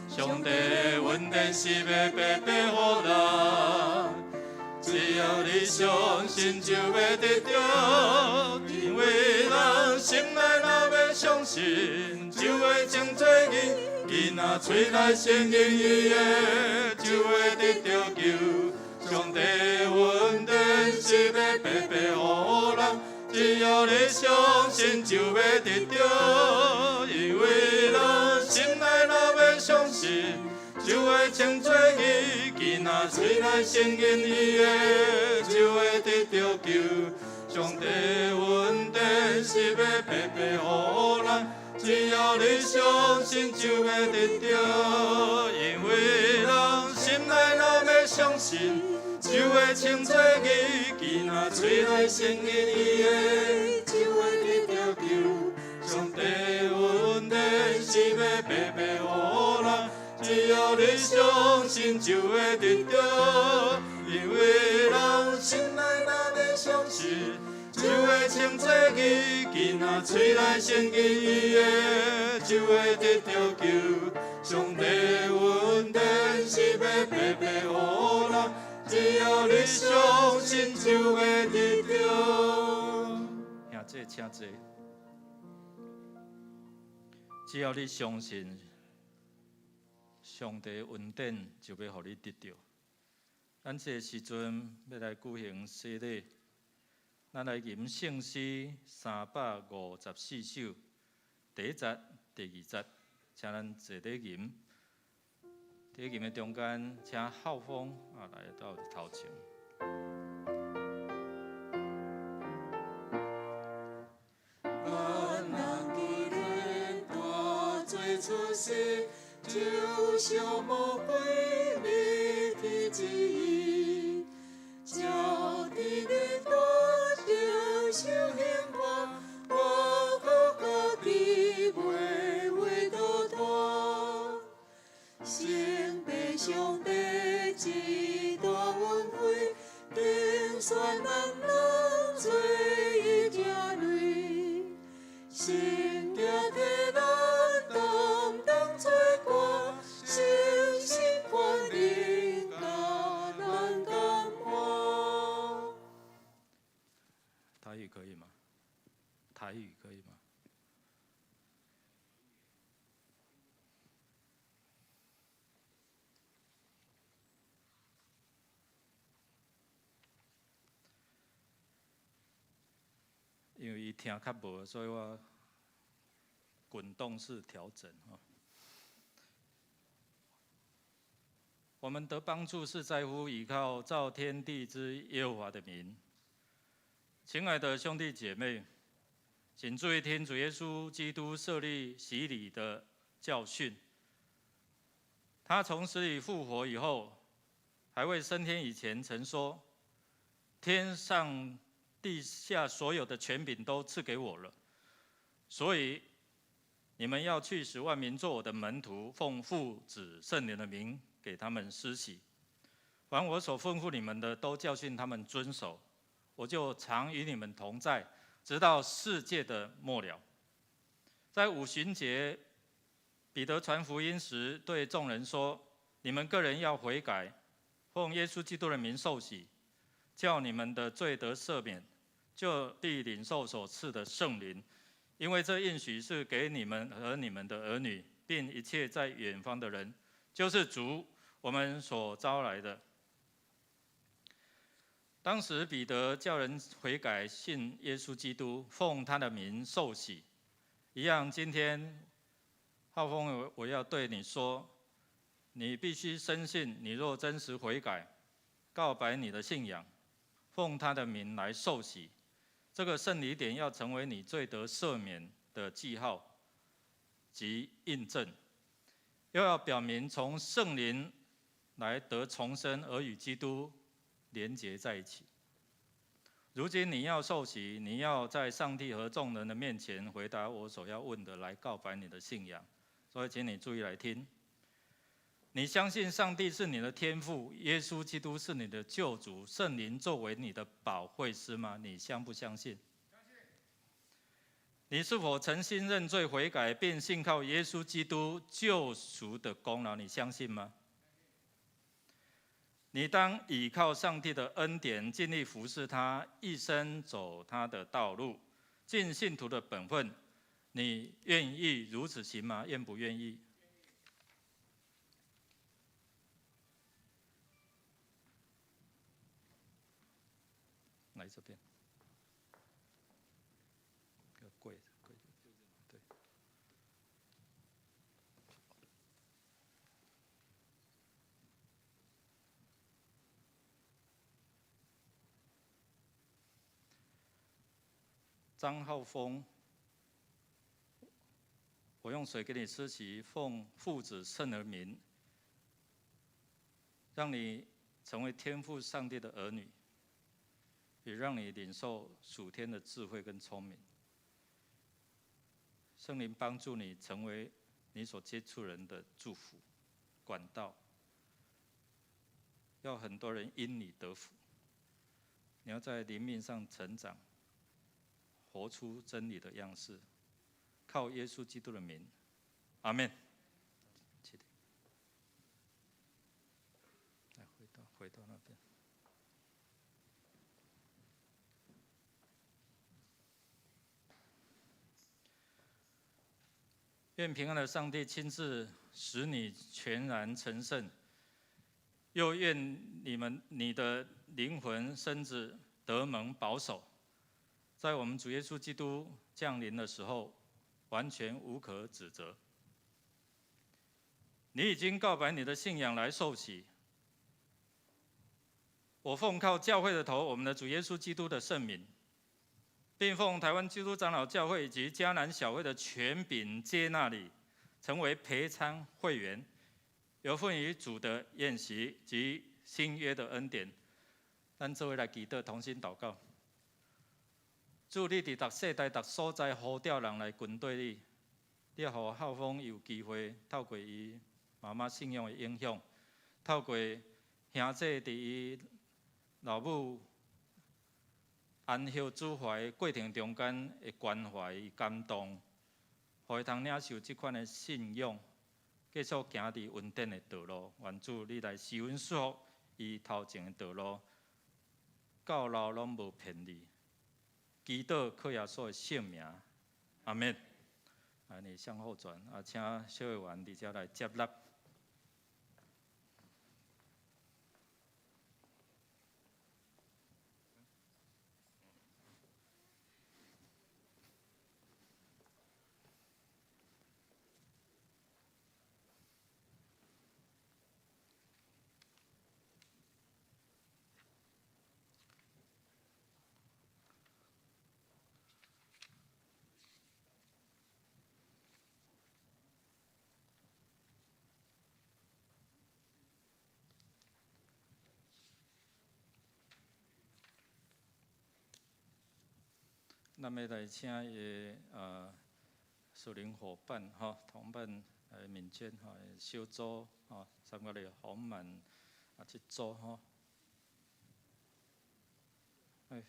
上帝的恩典是欲白白予人，只要你相信就欲得著。因為人心內若欲相信，就會成做義。囡仔喙內承認伊的，就會得著救。上帝恩典是欲白白予人，只要你相信就欲得著。因為人心內若欲相信，就會稱做義。囡仔喙內承認伊的，就會得著救。上帝恩典是欲白白予人，只要你相信就會得著。因為人心內若欲相信，就會稱做義。囡仔喙內承認伊的，就會得著救。上帝恩典是欲白白予人，只要你相信就會得著。因為人心內若欲相信，就會稱做義。囡仔喙內承認伊的，就會得著救。上帝恩典是欲白白予人，只要你相信就會得著。兄弟，請坐。只要你相信，上帝恩典就欲予你得著。咱這个時陣欲來舉行洗禮，咱來吟聖詩354首，第一節、第二節，請咱坐咧吟。佇吟的中間，請浩峰啊來到頭前。咱人既然大罪出世，就像魔鬼滅去之意，照伫咧大著受刑罰，我靠家己袂話倒脫。聖父上帝之大恩惠，定算咱人做伊子女，聖行替咱擔當罪過，誠心歡迎共咱感化。台語可以嗎？台語可以嗎？因為伊聽較無，所以我滾動式調整。我們得幫助是在乎倚靠造天地之耶和華的名。親愛的兄弟姐妹，請注意聽主耶穌基督設立洗禮的教訓。他從死裡復活以後，還未升天以前，曾說：天上地下所有的權柄都賜給我了，所以你們要去使萬民做我的門徒，奉父子聖靈的名給他們施洗。凡我所吩咐你們的，都教訓他們遵守。我就常與你們同在，直到世界的末了。在五旬節，彼得傳福音時，對眾人說：你們各人要悔改，奉耶穌基督的名受洗，叫你們的罪得赦免，就必領受所賜的聖靈，因為這應許是給你們和你們的兒女，並一切在遠方的人，就是主我們所招來的。當時彼得叫人悔改，信耶穌基督，奉他的名受洗。一樣，今天浩峰，我要對你說，你必須深信，你若真實悔改，告白你的信仰，奉他的名來受洗，這個聖禮典要成為你罪得赦免的記號及印證，又要表明從聖靈來得重生而與基督連結在一起。如今你要受洗，你要在上帝和眾人的面前回答我所要問的，來告白你的信仰。所以，請你注意來聽。你相信上帝是你的天父，耶穌基督是你的救主，聖靈作為你的保惠師嗎？你相不相信？相信。你是否誠心認罪悔改，並信靠耶穌基督救贖的功勞？你相信嗎？你當倚靠上帝的恩典，盡力服侍他，一生走他的道路，盡信徒的本分。你願意如此行嗎？願不願意？來這邊，跪着，跪着，對。張浩峰，我用水給你施洗，奉父子聖靈名，讓你成為天父上帝的兒女，也讓你領受屬天的智慧跟聰明。聖靈幫助你成為你所接觸人的祝福管道，要很多人因你得福。你要在靈命上成長，活出真理的樣式，靠耶穌基督的名，阿們。來，回到那邊。願平安的上帝親自使你全然成聖，又願你們你的靈魂身子得蒙保守，在我們主耶穌基督降臨的時候，完全無可指責。你已經告白你的信仰來受洗。我奉靠教會的頭，我們的主耶穌基督的聖名，並奉台灣基督長老教會以及迦南小會的權柄接納你，成為陪餐會員，有份於主的宴席及新約的恩典。咱做伙來祈禱，同心禱告。主，你佇逐世代、逐所在呼召人來跟綴你，你予孝峰有機會透過伊媽媽信仰的影響，透過兄姐佇伊老母安息主懷過程中間的關懷與感動，予伊通領受這款的信仰，繼續行佇恩典的道路。願主你來施恩賜福伊頭前的道路，到老攏無偏離。祈禱靠耶穌的聖名，阿們。啊，你向後轉，啊，請小會員佇遮來接納。咱欲來請伊的屬靈夥伴吼，同伴來敏娟吼，小組吼，參加咧豐滿啊，這組吼。哎，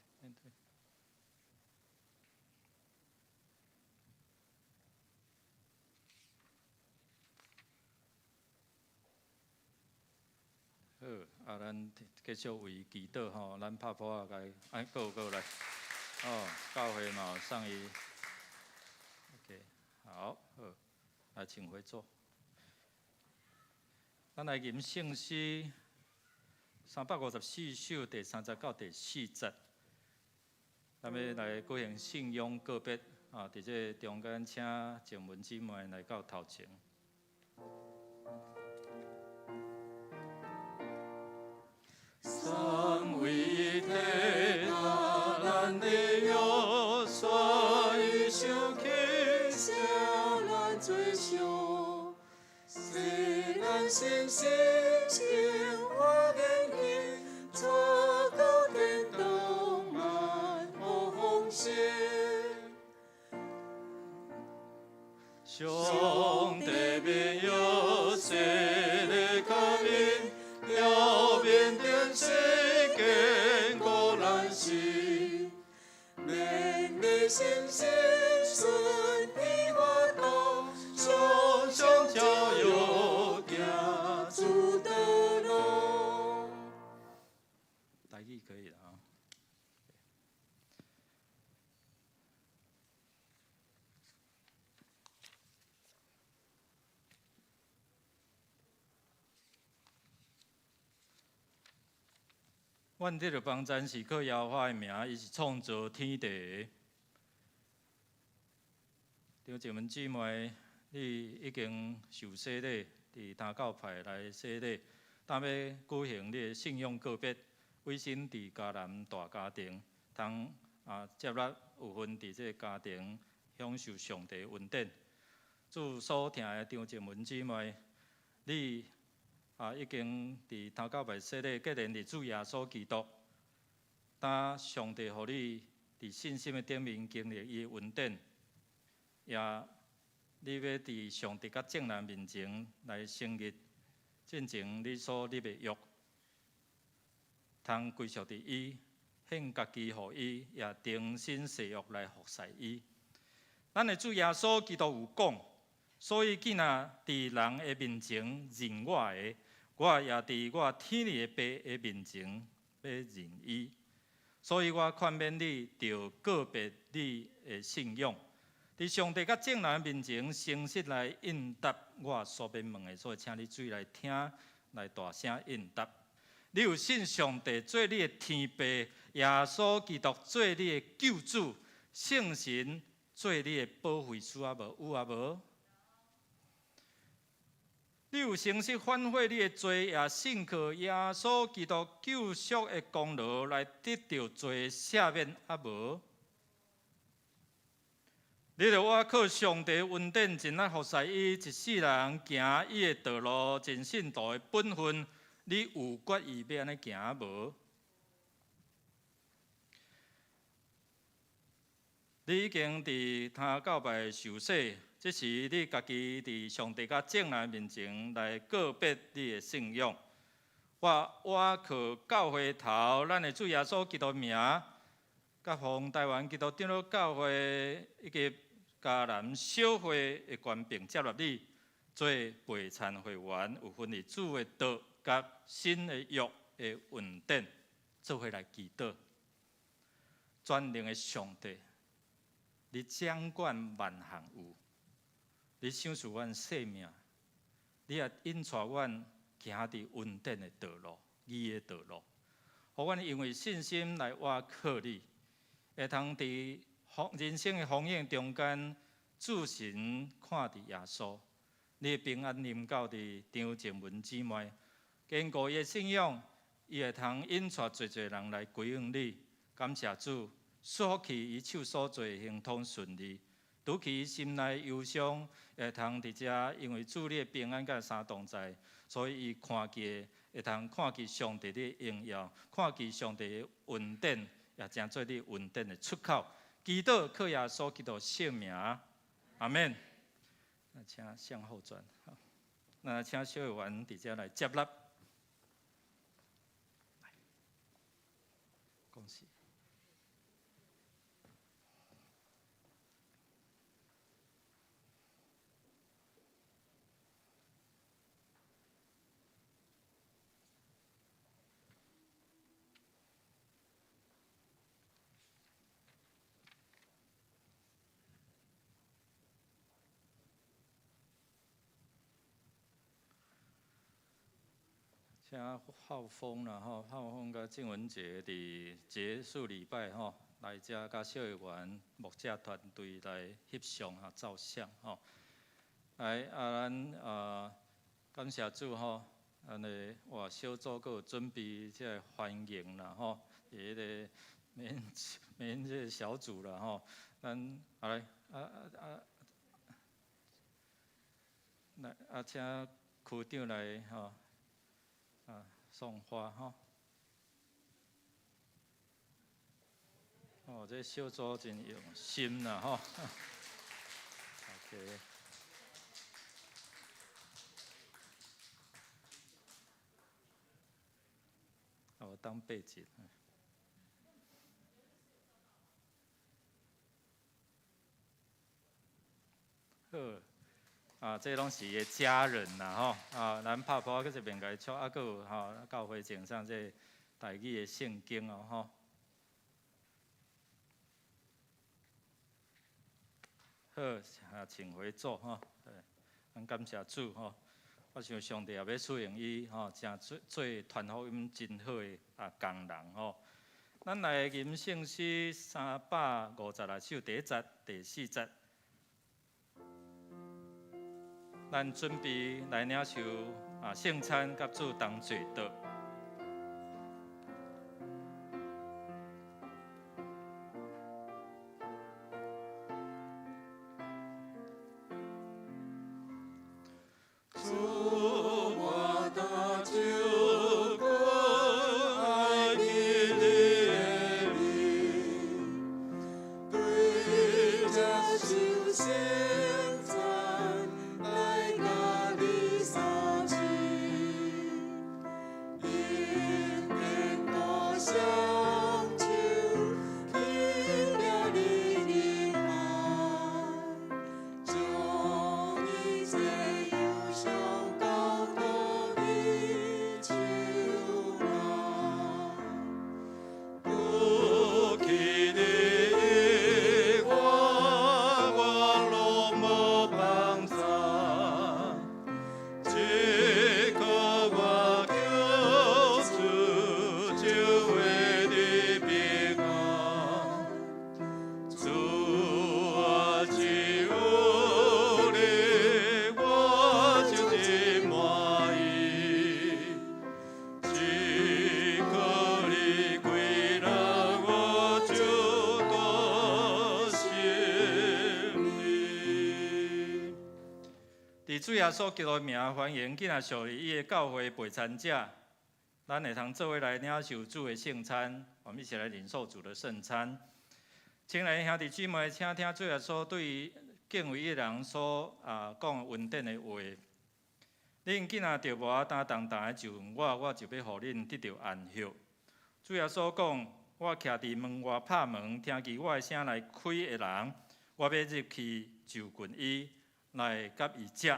對。好，啊，咱繼續為祈禱吼，咱拍噗仔共，哎，閣有閣有來。哦，教會嘛有送伊，OK，好，好，來請回座。咱來吟聖詩354首第三節到第四節，咱欲來舉行信仰告別啊！佇這中間，請靜文姊妹來到頭前。三位一體，大咱的約，煞伊受氣，捨咱罪贖，使咱信心生活言行，帶到天堂萬福豐盛。上帝免約，洗禮甲面，了面頂世堅固咱心，勉勵信心順伊法度，常常照耀行主的路。台語可以了啊。阮得著幫贊是靠耶和華的名，伊是創造天地的。張靜文姊妹，你已經受洗禮，佇他教派來洗禮，今欲舉行你的信仰告別，委身佇迦南大家庭，通啊接納有份佇這個家庭享受上帝恩典。主所疼的張靜文姊妹，你啊，已經佇頭教派洗禮，既然佇主耶穌基督，當上帝予你佇信心的頂面經歷伊的恩典，也你欲佇上帝佮眾人面前來承認，進前你所立的約，通歸屬佇伊，獻家己予伊，也重新誓約來服侍伊。咱的主耶穌基督有講，所以囝若佇人的面前認我的，我也佇我天裡的爸的面前欲認伊。所以我勸勉你，著告別你的信仰，佇上帝佮眾人面前誠實來應答我所欲問的，所以請你注意來聽，來大聲應答。你你有信上帝做你的天父，耶穌基督做你的救主，聖神做你的保惠師啊無？有啊無？你有誠實反悔你的罪，也信靠耶穌基督救贖的功勞來得著罪赦免啊無？你著倚靠上帝恩典，盡力服侍伊，一世人行伊的道路，盡信徒的本分，你有決意欲按呢行啊無？你已經佇他教拜受洗，這是你家己佇上帝佮眾人面前來告別你的信仰。我倚靠教會頭，咱的主耶穌基督名，佮奉臺灣基督長老教會以及嘉南小會的權柄接納你做陪餐會員，有分佇主的道佮新的約的恩典，做伙來祈禱。全能的上帝，你掌管萬項有，你賞賜阮生命，你也引帶阮行佇恩典的道路、義的道路，予阮因為信心來倚靠你，會通佇人生的風雨中間，注神看佇耶穌，你的平安臨到佇張靜文姊妹，堅固伊的信仰，伊會通引帶濟濟人來歸向你。感謝主，賜福去伊手所做亨通順利，除去伊心內憂傷，會通佇遮，因為主你的平安佮相同在，所以伊看見會通看見上帝的榮耀，看見上帝的恩典，也成做你恩典的出口。祈禱靠耶穌基督聖名，阿們。那請向後轉，那請小會員佇遮來接納。恭喜。請浩峰啦吼，浩峰佮鄭文杰佇結束禮拜吼，來遮佮小會員牧者團隊來翕相哈，照相吼。來啊，咱啊感謝主吼，按呢哇小組閣有準備這个歡迎啦吼，佇彼个免免這个小組啦吼，咱啊來啊啊啊，來啊請區長來吼。啊，送花吼！哦，這小組真用心啦吼。OK。我當背景。好。啊，這攏是伊的家人啦，吼！啊，咱拍破閣一遍共伊祝，啊，閣有吼教會贈送這台語的聖經哦，吼。好，啊，請回座吼。咱感謝主吼，我想上帝也欲使用伊吼，成做做傳福音真好的啊工人吼。咱來吟聖詩356首第一節、第四節。咱準備來領受啊聖餐，佮主同坐桌。主，我大救國，愛你的名，對這受聖餐來佮你相親，伊主耶穌基督的名，歡迎今仔屬於伊的教會陪餐者，咱會通做伙來領受主的聖餐，我們一起來領受主的聖餐。親愛的兄弟姊妹，請聽主耶穌對敬畏伊的人所講恩典的話。恁囝若著無擔重擔的就問我，我就欲予恁得著安息。主耶穌講：我徛佇門外拍門，聽見我的聲來開的人，我欲入去就近伊，來佮伊食，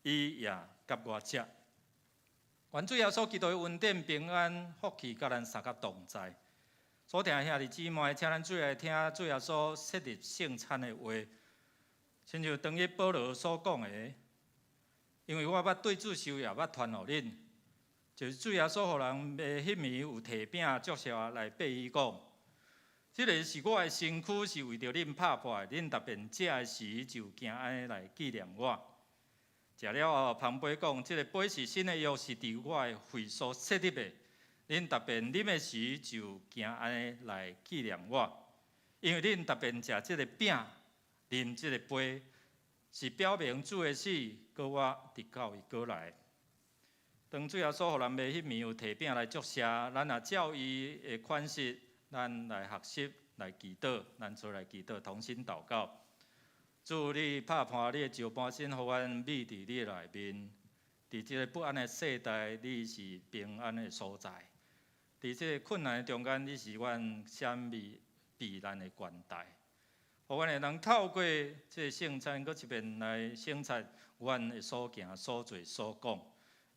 伊也佮我食。願主耶穌基督的恩典、平安、福氣，佮咱三甲同在。所疼的兄弟姊妹，請咱做伙來聽主耶穌設立聖餐的話，親像當日保羅所講的，因為我捌對主受，也捌傳予恁，就是主耶穌予人賣彼暝有提餅祝謝來擘伊講，這个是我的身軀，是為著恁拍破的，恁逐遍食的時就行按呢來紀念我。食了後，捧杯講，這个杯是新的約，是佇我的血所設立的。恁逐遍啉的時就行按呢來紀念我，因為恁逐遍食這个餅、啉這个杯，是表明主的死，閣活直到伊閣來。當主耶穌予人賣彼暝有提餅來祝謝，咱若照伊的款式，咱來學習來祈禱，咱做來祈禱，同心禱告。主，你拍破你的石板身，予阮覕佇你的內面。佇這个不安的世代，你是平安的所在；佇這个困難的中間，你是阮閃避避難的關台。予阮會當透過這个聖餐，閣一遍來省察阮的所行、所做、所講，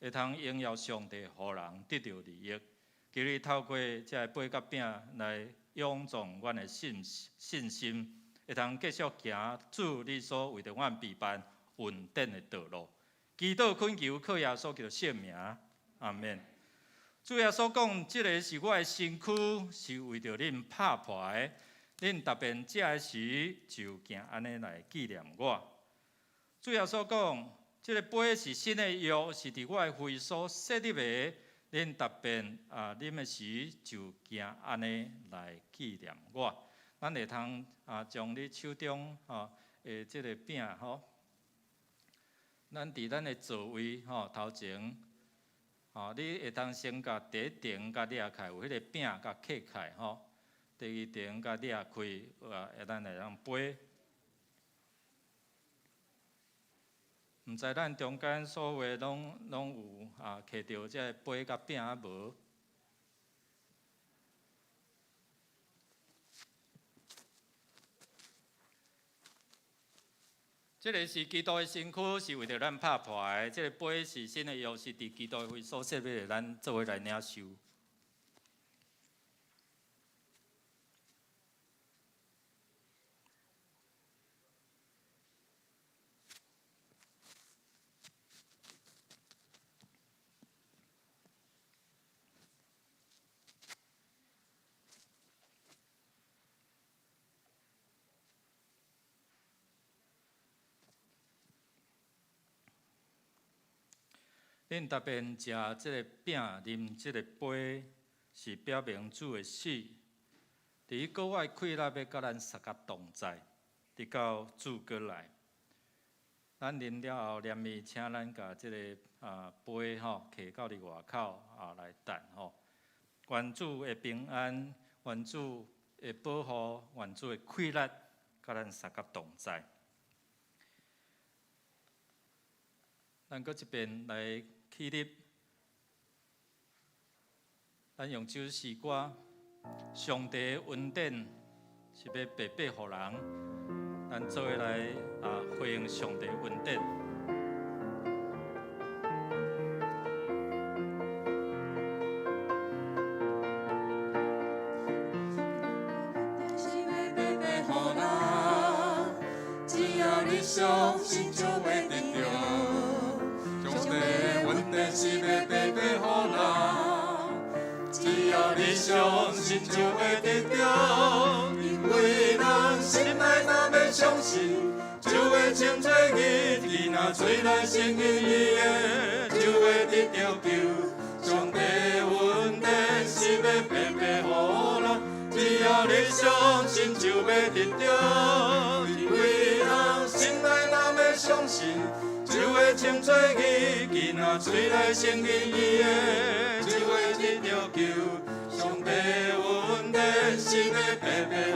會通榮耀上帝，予人得著利益。求你透過這个杯佮餅來勇壯阮的信信心，會通繼續行主你所為著阮備辦恩典的道路。祈禱懇求，靠耶穌基督聖名，阿們。主耶穌講：這个是我的身軀，是為著恁拍破的。恁逐遍食的時，就行按呢來紀念我。主耶穌講：這个杯是新的約，是佇我的血所設立的。恁逐遍啉的時，就行按呢來紀念我。咱會通將你手中的這个餅吼，咱佇咱的座位吼頭前，吼，你會通先共第一層共掠開，有彼个餅共刻開吼。第二層共掠開，咱會當杯。毋知咱中間所有攏有摕著這个杯佮餅仔無？這个是基督的身軀，是為著咱拍破的；這个杯是新的約，是佇基督的血所設立的，咱做伙來領受。恁逐遍食這个餅、啉這个杯，是表明主的死。佇伊閣活的氣力欲佮咱相佮同在，直到主閣來。咱啉了後，連伊請咱共這个杯吼，摕到佇外口來等吼。願主的平安，願主的保護，願主的氣力，佮咱相佮同在。咱閣一遍來起立，咱用這首詩歌，上帝的恩典是欲白白予人，咱做伙來回應上帝的恩典。是欲白白予人，只要你相信就會得著。上帝的恩典是欲白白予人，只要你相信就會得著。因為人心內若欲相信，就會稱做義；伊若喙內承認伊的，就會得著救。上帝的恩典是欲白白予人，只要你相信就欲得著。因為人心內若欲相信，就會會稱做義。囡仔喙內承認伊的，就會得著救。上帝恩典是欲白白予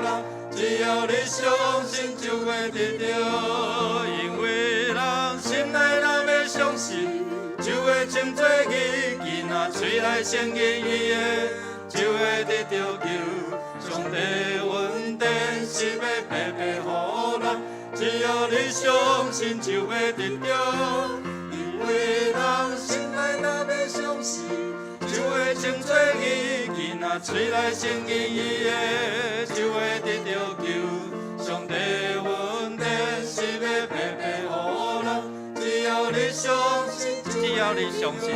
人，只要你相信就會得著。因為人心內若欲相信，就會稱做義。囡仔喙內承認伊的，就會得著救。上帝恩典是欲白白予人，只要你相信就會得著。因為人心內若欲相信，就會稱做義。囡仔喙內承認伊的，就會得著救。上帝恩典是欲白白予人，只要你相信，只要你相信，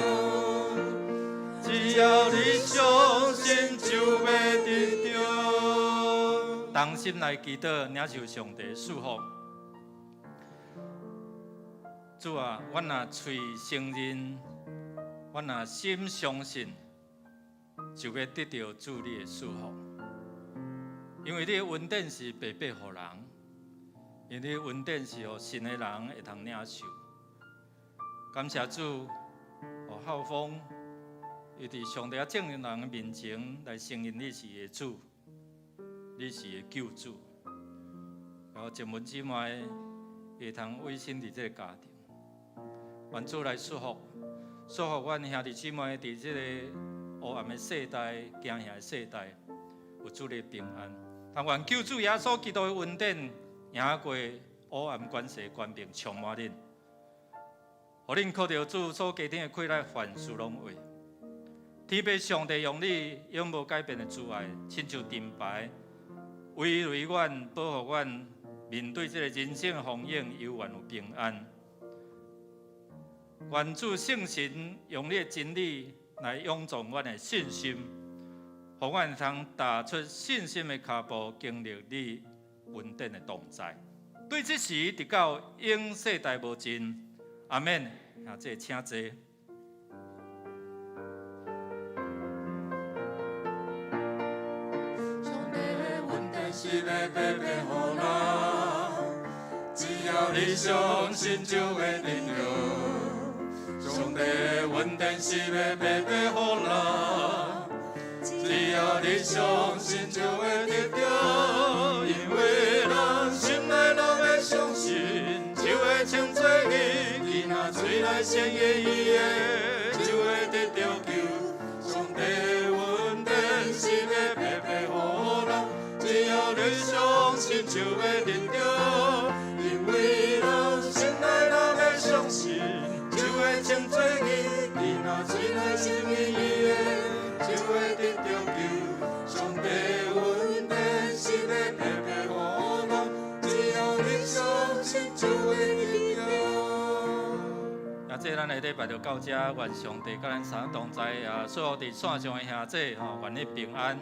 只要你相信就會得著。同心來祈禱，領受上帝祝福。主啊，阮若喙承認，阮若心相信，就欲得著主你的祝福。因為你的恩典是白白予人，因為你的恩典是予信的人會通領受。感謝主，予浩峰，伊佇上帝佮眾人的面前來承認你是伊的主，你是伊的救主。然後靜文姊妹會通委身佇這個家庭，願主來祝福，祝福阮兄弟姊妹佇這個黑暗的世代、驚嚇的世代，有主的平安。但願救主耶穌基督的恩典，贏過黑暗權勢權柄，充滿恁，予恁靠著主所加添的氣力，凡事攏會。天父上帝用你永無改變的慈愛，親像盾牌，圍圍阮，保護阮，面對這個人生的風雨，猶原有平安。願主聖神用你的真理來勇壯阮的信心，予阮通踏出信心的跤步，經歷你恩典的同在。對這時直到永世代無盡。阿們。啊，這請坐。上帝的恩典是欲白白予人，只要你相信就會得著。上帝的恩典是欲白白予人，只要你相信就會得著。因為人心內若欲相信，就會稱做義。囡仔喙內承認伊的，就會得著救。上帝恩典是欲白白予人，只要你相信就會得著。因為人心內若欲相信，就會稱做義。囡仔喙內承認伊的，就會得著救。上帝恩典是欲白白予人，只要你相信就會得著。啊，這咱的禮拜就到這，願上帝佮咱三同在啊，所有佇線上的兄弟吼，願你平安。